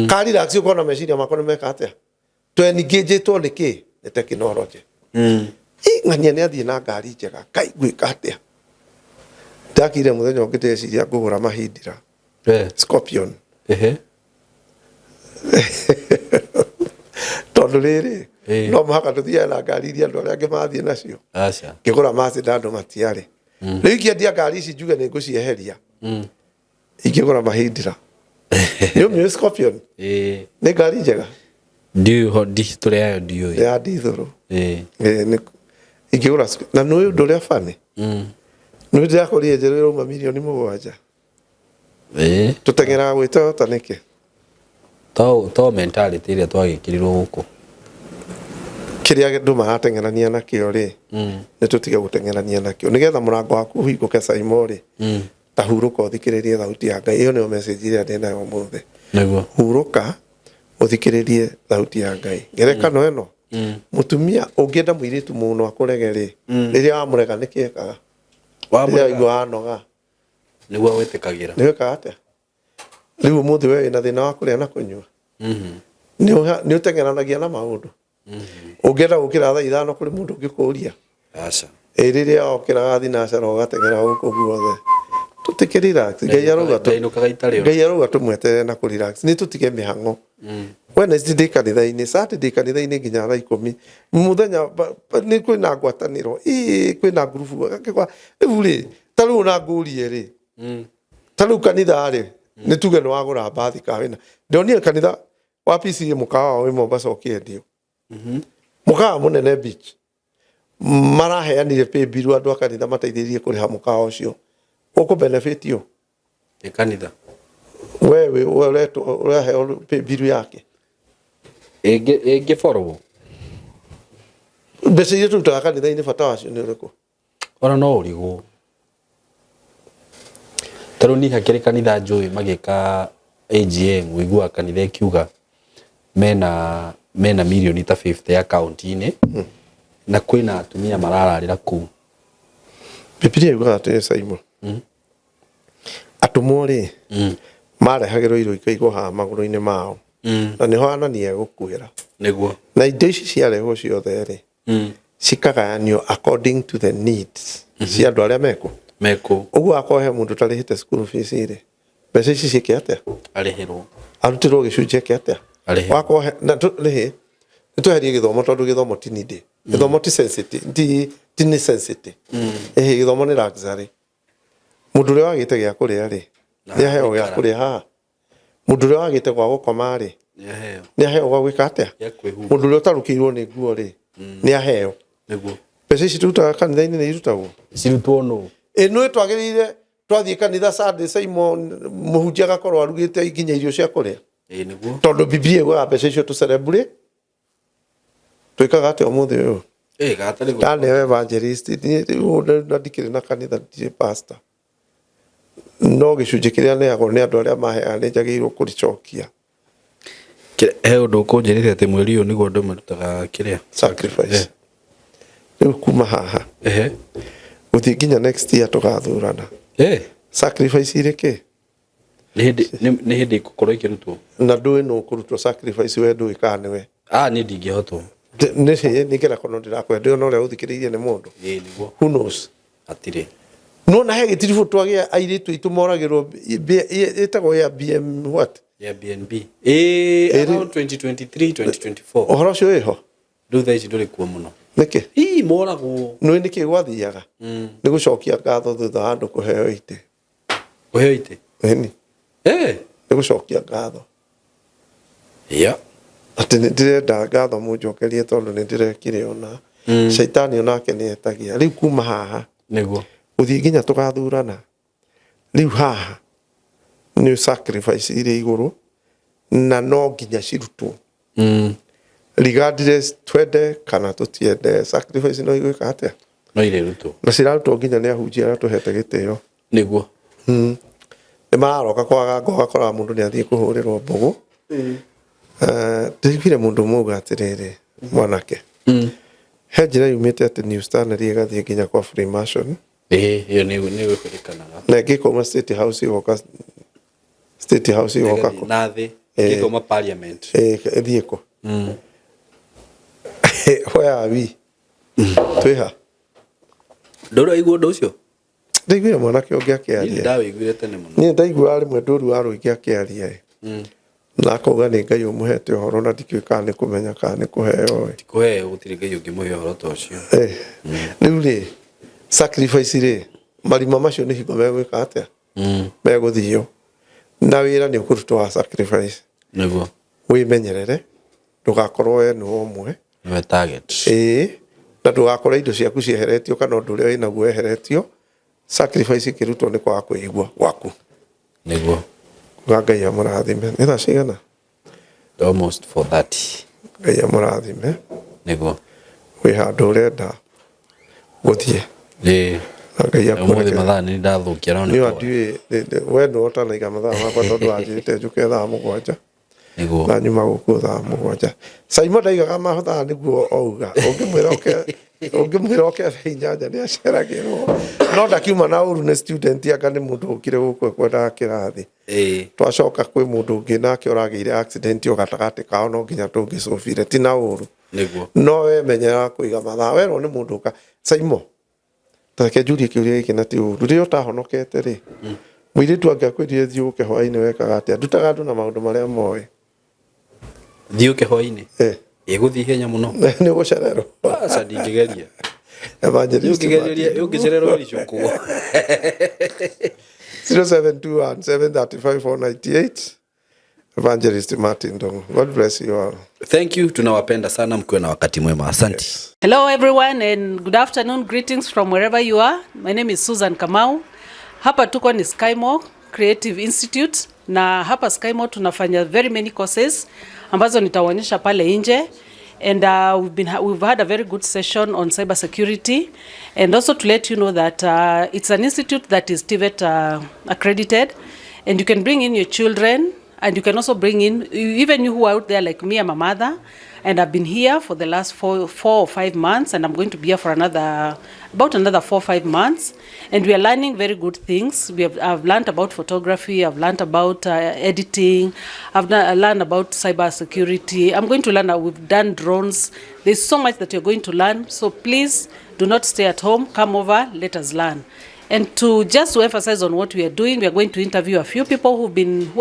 ka relax, ũkona meciria makwa nĩ meka atĩa tweningĩnjĩtwo nĩ kĩ nĩ tekinoronjĩ. Ĩ, ng'ania nĩ athiĩ na ngari njega, kai ngwĩka atĩa? Ndakire mũthenya ũngĩ ndĩreciria ngũgũra Mahindra Scorpion. Tondũ rĩrĩ no mũhaka tũthiage na ngari iria andũ arĩa angĩ mathiĩ nacio. Aca. Ngĩgũra Mazda andũ matiarĩ. Rĩu ingĩendia ngari ici njuge nĩ ngũcieheria, ingĩgũra Mahindra. Nĩ ũmĩũĩ Scorpion? Ĩĩ. Nĩ ngari njega. Ndiũĩ ho history yayo ndiũĩ. Ya ndithũrũ. Ĩĩ. Ĩĩ, ingĩgũra na nĩ ũndũ ũrĩa bani nĩ ndĩrakorire njerũ ĩrauma mirioni 7. Ĩĩ. Tũteng'eraga gwĩ Toyota nĩkĩ? To to mentality ĩrĩa twagĩkĩrirwo gũkũ. Kĩrĩa andũ marateng'erania nakĩo rĩ, nĩ tũtige gũteng'erania nakĩo nĩgetha mũrango waku ũhingũke Saimo rĩ, ta hurũka ũthikĩrĩrie thauti ya Ngai. Ĩyo nĩyo message ĩrĩa ndĩnayo ũmũthĩ. Nĩguo. Hurũka ũthikĩrĩrie thauti ya Ngai. Ngerekano ĩno, mũtumia ũngĩenda mũirĩtu mũno akũrege rĩ, rĩrĩa wamũrega nĩkĩ ekaga? Rĩrĩa waigua wanoga Nĩguo wĩtĩkagĩra. Nĩ wĩkaga atĩa? Rĩu ũmũthĩ we wĩna thĩna wa kũrĩa na kũnyua, nĩ ũteng'eranagia na maũndũ. Ũngĩenda gũkĩra thaa 5 kũrĩ mũndũ ũngĩkũria? Aca. Ĩ rĩrĩa okĩraga thinacara ũgateng'era gũkũ guothe. Tũtikĩ relax. Ngai arauga Ndainũkaga itarĩ Ngai arauga tũmweterere na kũ relax. Nĩ tũtige mĩhang'o. Wednesday ndĩ kanitha-inĩ, Saturday kanitha-inĩ nginya thaa 10. Mũthenya nĩ kwĩna ngwatanĩro. Ĩ kwĩna ngurubu. Rĩu rĩ, ta rĩu ona ngũrie rĩ. Ta rĩu kanitha rĩ, nĩ tuge nĩ wagũra mbathi ka wĩna. Ndonire kanitha wa PCA mũkawa wĩ Mombasa ũkĩendio. Mũkawa mũnene beach. Maraheanire pay bill andũ a kanitha mateithĩrĩrie kũrĩha mũkawa ũcio. Ũkũ benefit ũ? Nĩ kanitha. We we ũretwo ũraheo pay bill yake. Ĩngĩborwo. Mbeca iria tũrutaga kanitha-inĩ bata wacio nĩ ũrĩkũ? Ona no ũrigwo. Ta rĩu niĩ hakĩrĩ kanitha njũĩ magĩka AGM ũiguaga kanitha ĩkiuga mena mirioni ta 50 akaunti-inĩ na kwĩna atumia marararĩra kũu. Bibilia yugaga atĩrĩ Simon, atũmwo rĩ, marehagĩrwo irio ikaigwo haha magũrũ-inĩ mao, na nĩho Anania egũkuĩra. Nĩguo. Na indo ici ciarehwo ciothe rĩ, cikagayanio according to the needs cia andũ arĩa mekũ. Mekũ. Ũguo akorwo he mũndũ ũtarĩhĩte school fees rĩ, mbeca ici ciĩke atĩa? Arĩhĩrwo. Arutĩrwo gĩcunjĩ eke atĩa? Arĩhĩrwo. Wakorwo he, na rĩhĩ, nĩ tweherie gĩthomo tondũ gĩthomo ti need. Gĩthomo ti sensitive, ti necessity. Ĩhĩ, gĩthomo nĩ luxury. Mũndũ ũrĩa wagĩte gĩa kũrĩa rĩ, nĩ aheo gĩa kũrĩa haha. Mũndũ ũrĩa wagĩte gwa gũkoma rĩ, nĩ aheo gwa gwĩka atĩa? Mũndũ ũrĩa ũtarũkĩirwo nĩ nguo rĩ, nĩ aheo. Nĩguo. Mbeca ici tũrutaga kanitha-inĩ nĩ irutagwo? Cirutwo nũ? Ĩ nĩ twagĩrĩire twathiĩ kanitha Sunday Simon mũhunjia agakorwo arugĩte nginya irio cia kũrĩa. Ĩ nĩguo. Tondũ Biblia ĩugaga mbeca icio tũ celebrate. Twĩkaga atĩa ũmũthĩ ũyũ? Ĩ gatarĩ gwĩka. Ndaneo evangelist, niĩ rĩu na ndikĩrĩ na kanitha ndirĩ pastor. No gĩcunjĩ kĩrĩa neagwo nĩ andũ arĩa maheaga nĩ njagĩrĩirwo kũrĩcokia. He ũndũ ũkũnjĩrĩte atĩ mweri ũyũ nĩguo andũ marutaga kĩrĩa? Sacrifice. Rĩu kuma haha gũthiĩ nginya next year tũgathurana. Sacrifice irĩ kĩ? Nĩ hĩndĩ ĩgũkorwo ĩkĩrutwo. Na ndũĩ nũ ũkũrutwo sacrifice we ndũĩ kana nĩwe. Ah, niĩ ndingĩhotwo. Nĩ nĩ kĩrako ndĩrakwenda ndĩona ũrĩa ũthikĩrĩirie nĩ mũndũ. Ĩĩ nĩguo. Who knows? Hatirĩ. Nona he gĩtiribũ twagĩa airĩtu aitũ moragĩrwo ĩtagwo Airbnb what? Airbnb. Ĩĩ around 2023 2024. Ũhoro ũcio wĩho? Rĩu thaa ici ndũrĩ kuo mũno. Nĩkĩ? Ii moragwo. Nĩũĩ nĩkĩ gwathiaga? Nĩ gũcokia ngatho thutha wa andũ kũheo itĩ. Kũheo itĩ? Ĩni. Eh. Nĩ gũcokia ngatho. Yeah. Atĩ nĩ ndĩrenda ngatho mũnjokerie tondũ nĩ ndĩrekire ona. Caitani onake nĩ etagia. Rĩu kuma haha Nĩguo. Gũthiĩ nginya tũgathurana. Rĩu haha nĩ sacrifice irĩ igũrũ na no nginya cirutwo. Regardless twende kana tũtiende, sacrifice no igwĩka atĩa? No irĩrutwo. Na cirarutwo nginya nĩ ahunjia arĩa tũhete gĩtĩo. Nĩguo. Nĩ mararoka kwaga ngo ũgakora mũndũ nĩ athiĩ kũhũrĩrwo mbũgũ. Ndĩiguire mũndũ ũmwe auga atĩrĩrĩ, mwanake, he njĩra yumĩte atĩ New Stanley ĩgathiĩ nginya kwa Freemason. Ĩĩ, ĩyo nĩ ĩkwĩrĩkanaga. Na ĩngĩ ĩkauma State House ĩgoka State House ĩgoka kũ? Na thĩ, ĩngĩ ĩkauma Parliament. Ĩthiĩ kũ? Where are we? Twĩ ha? Ndũraigua ũndũ ũcio? Ndaiguire mwanake ũngĩ akĩaria. Ndawĩiguire tene mũno. Niĩ ndaiguaga rĩmwe ndũru wa rũingĩ akĩaria ĩ. Na akauga nĩ Ngai ũmũhete ũhoro na ndikĩũĩ kana nĩ kũmenya kana nĩ kũheo ĩ. Ti kũheo, gũtirĩ Ngai ũngĩmũhe ũhoro ta ũcio. Rĩu rĩ, sacrifice rĩ, marima macio nĩ hingo megwĩka atĩa? Megũthio. Na wĩra nĩ ũkũrutwo wa sacrifice. Nĩguo. Wĩmenyerere, ndũgakorwo we nĩwe ũmwe. Nĩwe target. Ĩĩ, na ndũgakore indo ciaku cieheretio kana ũndũ ũrĩa wĩnaguo weheretio. Sacrifice ĩkĩrutwo nĩ kwaga kwĩigua gwaku. Nĩguo. Kuga Ngai amũrathime. Nĩ thaa cigana? Almost 4:30. Ngai amũrathime. Nĩguo. Wĩ handũ ũrenda gũthiĩ. Ĩĩ. Na Ngai Ũmũthĩ akũrekere. mathaa nĩ ndathũkia no nĩ Niĩ poa. ndiũĩ, we nĩwe ũtanaiga mathaa makwa tondũ wanjĩrĩte njũke thaa 7. Nĩguo. Na nyuma gũkũ thaa 7. Saimo ndaigaga mathaa nĩguo auga. Ũngĩmwĩra oke, ũngĩmwĩra oke thaa 8 nĩ aceragĩrwo. No ndakiuma na ũru nĩ student anga nĩ mũndũ ũkire gũkũ ekwendaga kĩrathi. Twacoka kwĩ mũndũ ũngĩ nake ũragĩire accident o gatagatĩ kao no nginya tũngĩcũbire, ti na ũru. Nĩguo. No we menyera kũiga mathaa, werwo nĩ mũndũ ũka. Saimo, ta reke njũrie kĩũria gĩkĩ na ti ũru. Rĩrĩa ũtahonokete rĩ, mũirĩtu angĩakwĩrire thiĩ ũke hwaĩ-inĩ wekaga atĩa? Ndutaga andũ na maũndũ marĩa moĩ. Thiĩ ũke hwaĩ-inĩ? Ĩgũthiĩ ihenya mũno. Nĩ ũgũcererwo. Aca ndingĩgeria. Evangelist Ũngĩgeria, Martin. ũngĩcererwo icũkwo. 0721 735 498. Evangelist Martin Ndung'u. God bless you all. Thank you. Tunawapenda sana, mkiwe na wakati mwema. Asante. Yes. Hello everyone and good afternoon. Greetings from wherever you are. My name is Susan Kamau. Hapa tuko ni Skymo Creative Institute na hapa Skymo tunafanya very many courses ambazo nitawaonyesha pale nje. And we've had a very good session on cyber security, and also to let you know that it's an institute that is TVET accredited, and you can bring in your children, and you can also bring in even you who are out there like me. I'm a mother, and I've been here for the last four or 5 months, and I'm going to be here for about another 4 or 5 months. And we are learning very good things. I've learned about photography, I've learned about editing, I've learned about cyber security. I'm going to learn, we've done drones. There's so much that you're going to learn. So please do not stay at home. Come over, let us learn. And to just to emphasize on what we are doing, we are going to interview a few people who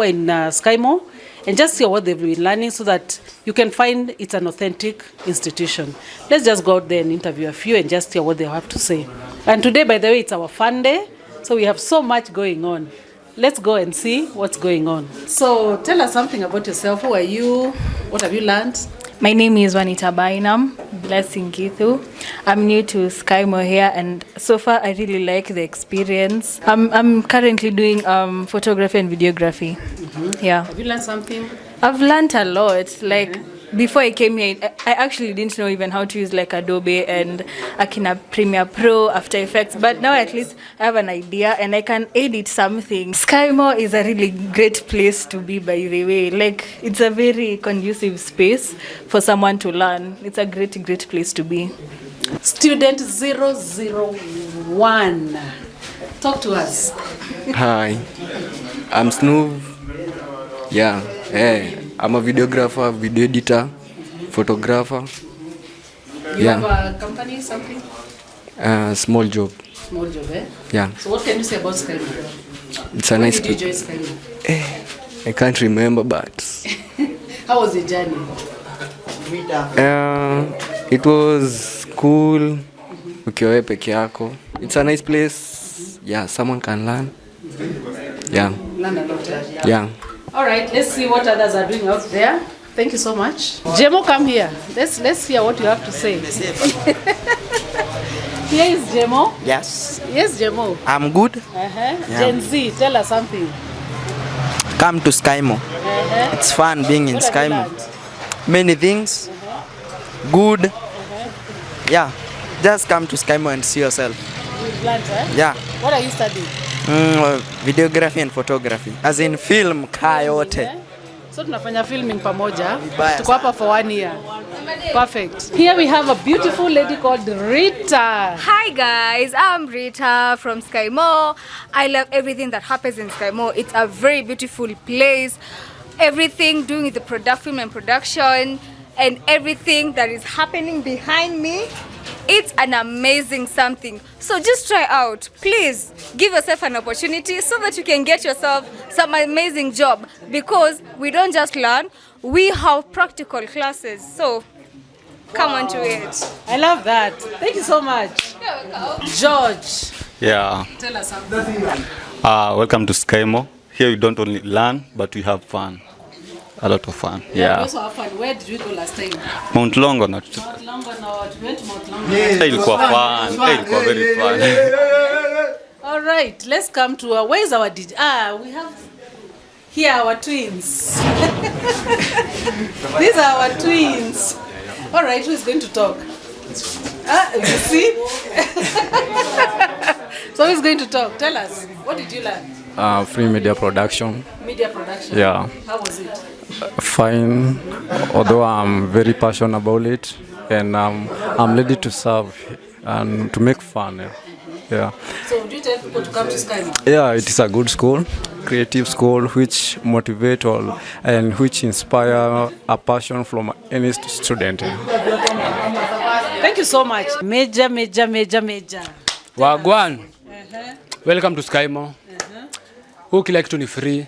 are in Skymo, and just see what they've been learning so that you can find it's an authentic institution. Let's just go out there and interview a few and just hear what they have to say. And today, by the way, it's our fun day, so we have so much going on. Let's go and see what's going on. So tell us something about yourself. Who are you? What have you learned? My name is Juanita Bainam, Blessing Githu. I'm new to Skymo here, and so far I really like the experience. I'm currently doing photography and videography. Yeah. Have you learned something? I've learned a lot. Like before I came here, I actually didn't know even how to use Adobe and Akina Premiere Pro, After Effects, but now at least I have an idea and I can edit something. Skymo is a really great place to be, by the way. It's a very conducive space for someone to learn. It's a great, great place to be. Student 001, talk to us. Hi, I'm Snoov. Yeah, hey. I'm a videographer, video editor, photographer. You Yeah. have a company, something? Small job. Small job, eh? Yeah. So what can you say about Skymo? It's a When nice did you place. join Skymo? I can't remember, but... How was the journey? It was cool. Ukiwa wewe peke yako. It's a nice place. Yeah, someone can learn. Yeah. Learn a lot, eh? Yeah. All right, let's see what others are doing out there. Thank you so much. Jemo, come here. Let's hear what you have to say. Here is Jemo. Yes. Yes, Jemo. I'm good. Yeah. Gen Z, tell us something. Come to Skymo. It's fun being in What have you Skymo. learned? Many things. Good. Yeah. Just come to Skymo and see yourself. You've learned, eh? Yeah. What are you studying? Videography and photography. As in film kaa yote. So tunafanya filming pamoja. Vibaya. Tuko hapa for 1 year. Perfect. Here we have a beautiful lady called Rita. Hi guys, I'm Rita from Skymo. I love everything that happens in Skymo. It's a very beautiful place. Everything doing with the product, film and production, and everything that is happening behind me. It's an amazing something. So just try out. Please give yourself an opportunity so that you can get yourself some amazing job, because we don't just learn, we have practical classes. So come on to it. I love that. Thank you so much. George. Yeah. Tell us something. Welcome to Skymo. Here you don't only learn, but we have fun. A lot of fun. Yeah. We also have fun. Where did we go last time? Mount Longonot. Mount Longonot. We went to Mount Longonot. Ilikuwa fun. Ilikuwa very fun. All right, let's come to our, where is our DJ? We have here our twins. These are our twins. All right, who is going to talk? You see? So who is going to talk? Tell us, what did you learn? Free media production. Media production. Yeah. How was it? Fine, although I'm very passionate about it, and I'm ready to serve and to make fun. Yeah. Yeah. So would you tell people to come to Skymo? Yeah, it is a good school, creative school, which motivate all and which inspire a passion from any student. Thank you so much. Major, major, major, major. Wagwan. Welcome to Skymo. Huu kila kitu ni free.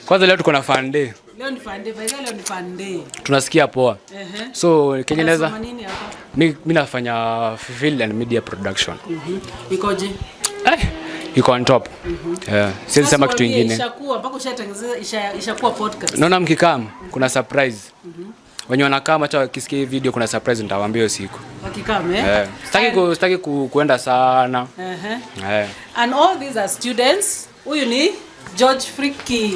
Kwanza leo tuko na fun day. Leo ni fun day, by the way, leo ni fun day. Tunasikia poa. So Kenya naweza Unasoma nini hapa? Mi nafanya film and media production. Ikoje? Iko on top. Yeah. Siwezi sema kitu kingine. Ishakuwa mpaka ushatengeneza ishakuwa podcast. Naona mkikam kuna surprise. Wenye wanakaa hata wakisikia hii video kuna surprise nitawaambia hiyo siku. Wakikam, eh? Yeah. Sitaki kuenda sana. Yeah. And all these are students. Huyu ni George Friki.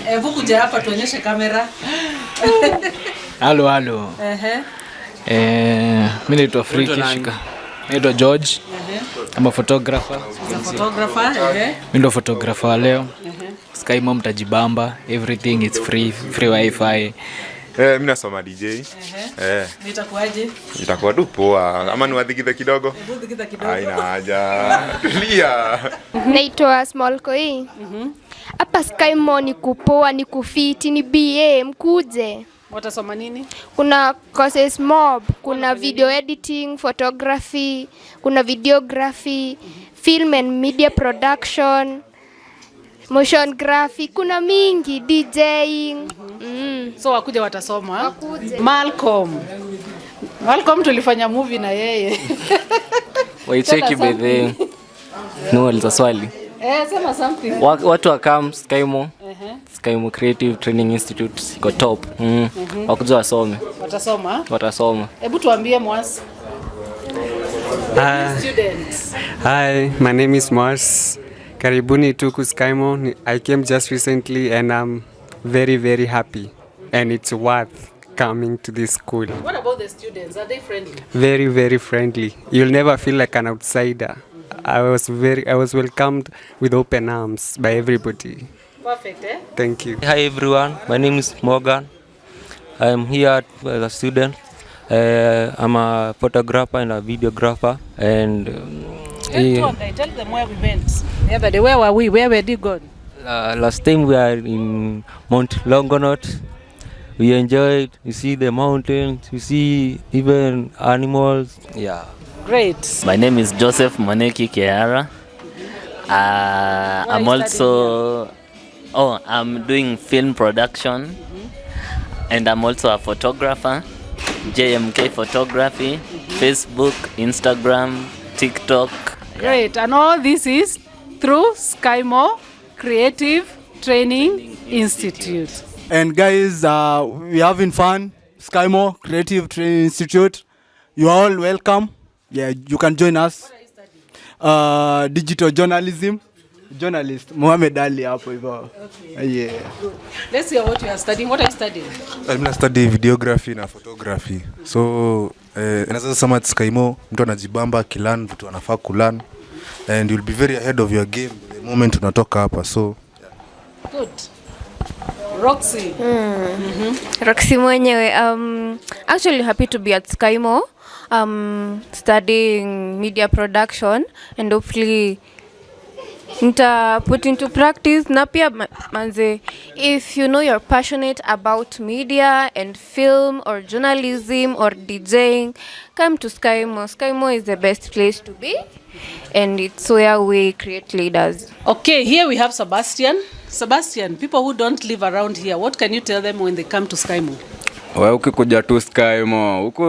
Hebu kuja hapa tuonyeshe kamera. Halo halo. Mimi naitwa Friki Shika. Naitwa George. I'm a photographer. He's a photographer. Mimi ndo photographer leo. Skymo mtajibamba, everything is free, free wifi. Mimi nasoma DJ. Nitakuaje? Itakuwa tu poa. Ama niwadhikithe kidogo? Hebu kidogo. Haina haja. Tulia. Naitwa Small Koi. Hapa Skymo ni kupoa, ni kufiti, ni BA, mkuje. Watasoma nini? Kuna courses mob, kuna video editing, photography, kuna videography, film and media production, motion graphic, kuna mingi, DJing. So wakuja watasoma. Wakuje. Malcolm. Malcolm tulifanya movie na yeye. Waicheki by the no, aliza swali. Sema something. Watu wakam Skymo. Skymo Creative Training Institute iko top. Wakuja wasome. Watasoma. Watasoma. Hebu tuambie Mwasi. Students. Hi, my name is Mars. Karibuni tuku Skymo. I came just recently and I'm very very happy, and it's worth coming to this school. What about the students? Are they friendly? Very very friendly. You'll never feel like an outsider. I was welcomed with open arms by everybody. Perfect, eh? Thank you. Hi everyone, my name is Morgan. I'm here as a student. I'm a photographer and a videographer. And tell them where we went the other day. Where were we? Where were you gone? Last time we are in Mount Longonot. We enjoyed. You see the mountains. You see even animals. Yeah. Great. My name is Joseph Moneki Kehara. I'm also I'm doing film production, and I'm also a photographer. JMK Photography, Facebook, Instagram, TikTok. Great. And all this is through Skymo Creative Training Institute. And guys, we having fun. Skymo Creative Training Institute. You are all welcome. Yeah, you can join us. Digital journalism. Journalist Mohamed Ali hapo hivyo. Yeah. Let's hear what you are studying. What are you studying? Mimi na study videography na photography, so naweza sema at Skymo mtu anajibamba akilearn vitu anafaa kulearn, and you'll be very ahead of your game the moment unatoka hapa, so Good. Roxy. Roxy mwenyewe. Actually happy to be at Skymo, studying media production, and hopefully nita put into practice. Na pia manze, if you know you're passionate about media and film or journalism or DJing, come to Skymo. Skymo is the best place to be, and it's where we create leaders. Okay, here we have Sebastian. Sebastian, people who don't live around here, what can you tell them when they come to Skymo? We ukikuja tu Skymo, huku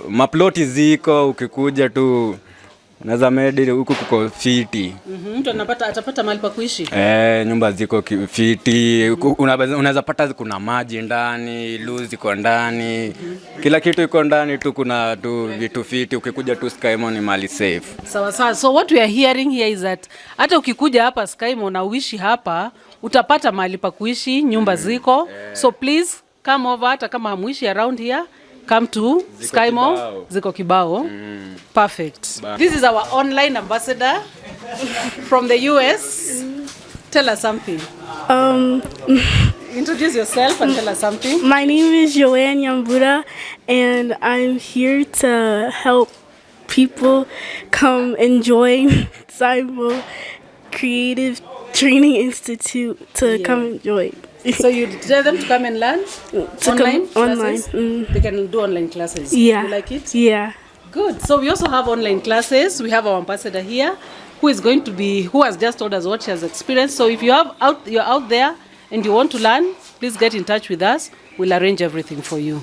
maploti ziko, ukikuja tu unaweza medi huku kuko fiti. Mtu anapata atapata mahali pa kuishi. Eh, nyumba ziko fiti, unaweza pata kuna maji ndani, loo ziko ndani, kila kitu iko ndani tu, kuna tu vitu fiti. Ukikuja tu Skymo ni mali safe. Sawa sawa. So what we are hearing here is that hata ukikuja hapa Skymo na uishi hapa, utapata mahali pa kuishi, nyumba ziko. So please come over, hata kama hamuishi around here, come to Ziko Skymo. kibao. Ziko kibao. Perfect. This is our online ambassador from the US. Tell us something. Introduce yourself and tell us something. My name is Joanne Yambura, and I'm here to help people come and join Skymo Creative Training Institute to come and join. So you tell them to come and learn To online come online. classes? They can do online classes. Yeah. You like it? Yeah. Good. So we also have online classes. We have our ambassador here who is going to be who has just told us what she has experienced. So if you're out there and you want to learn, please get in touch with us. We'll arrange everything for you.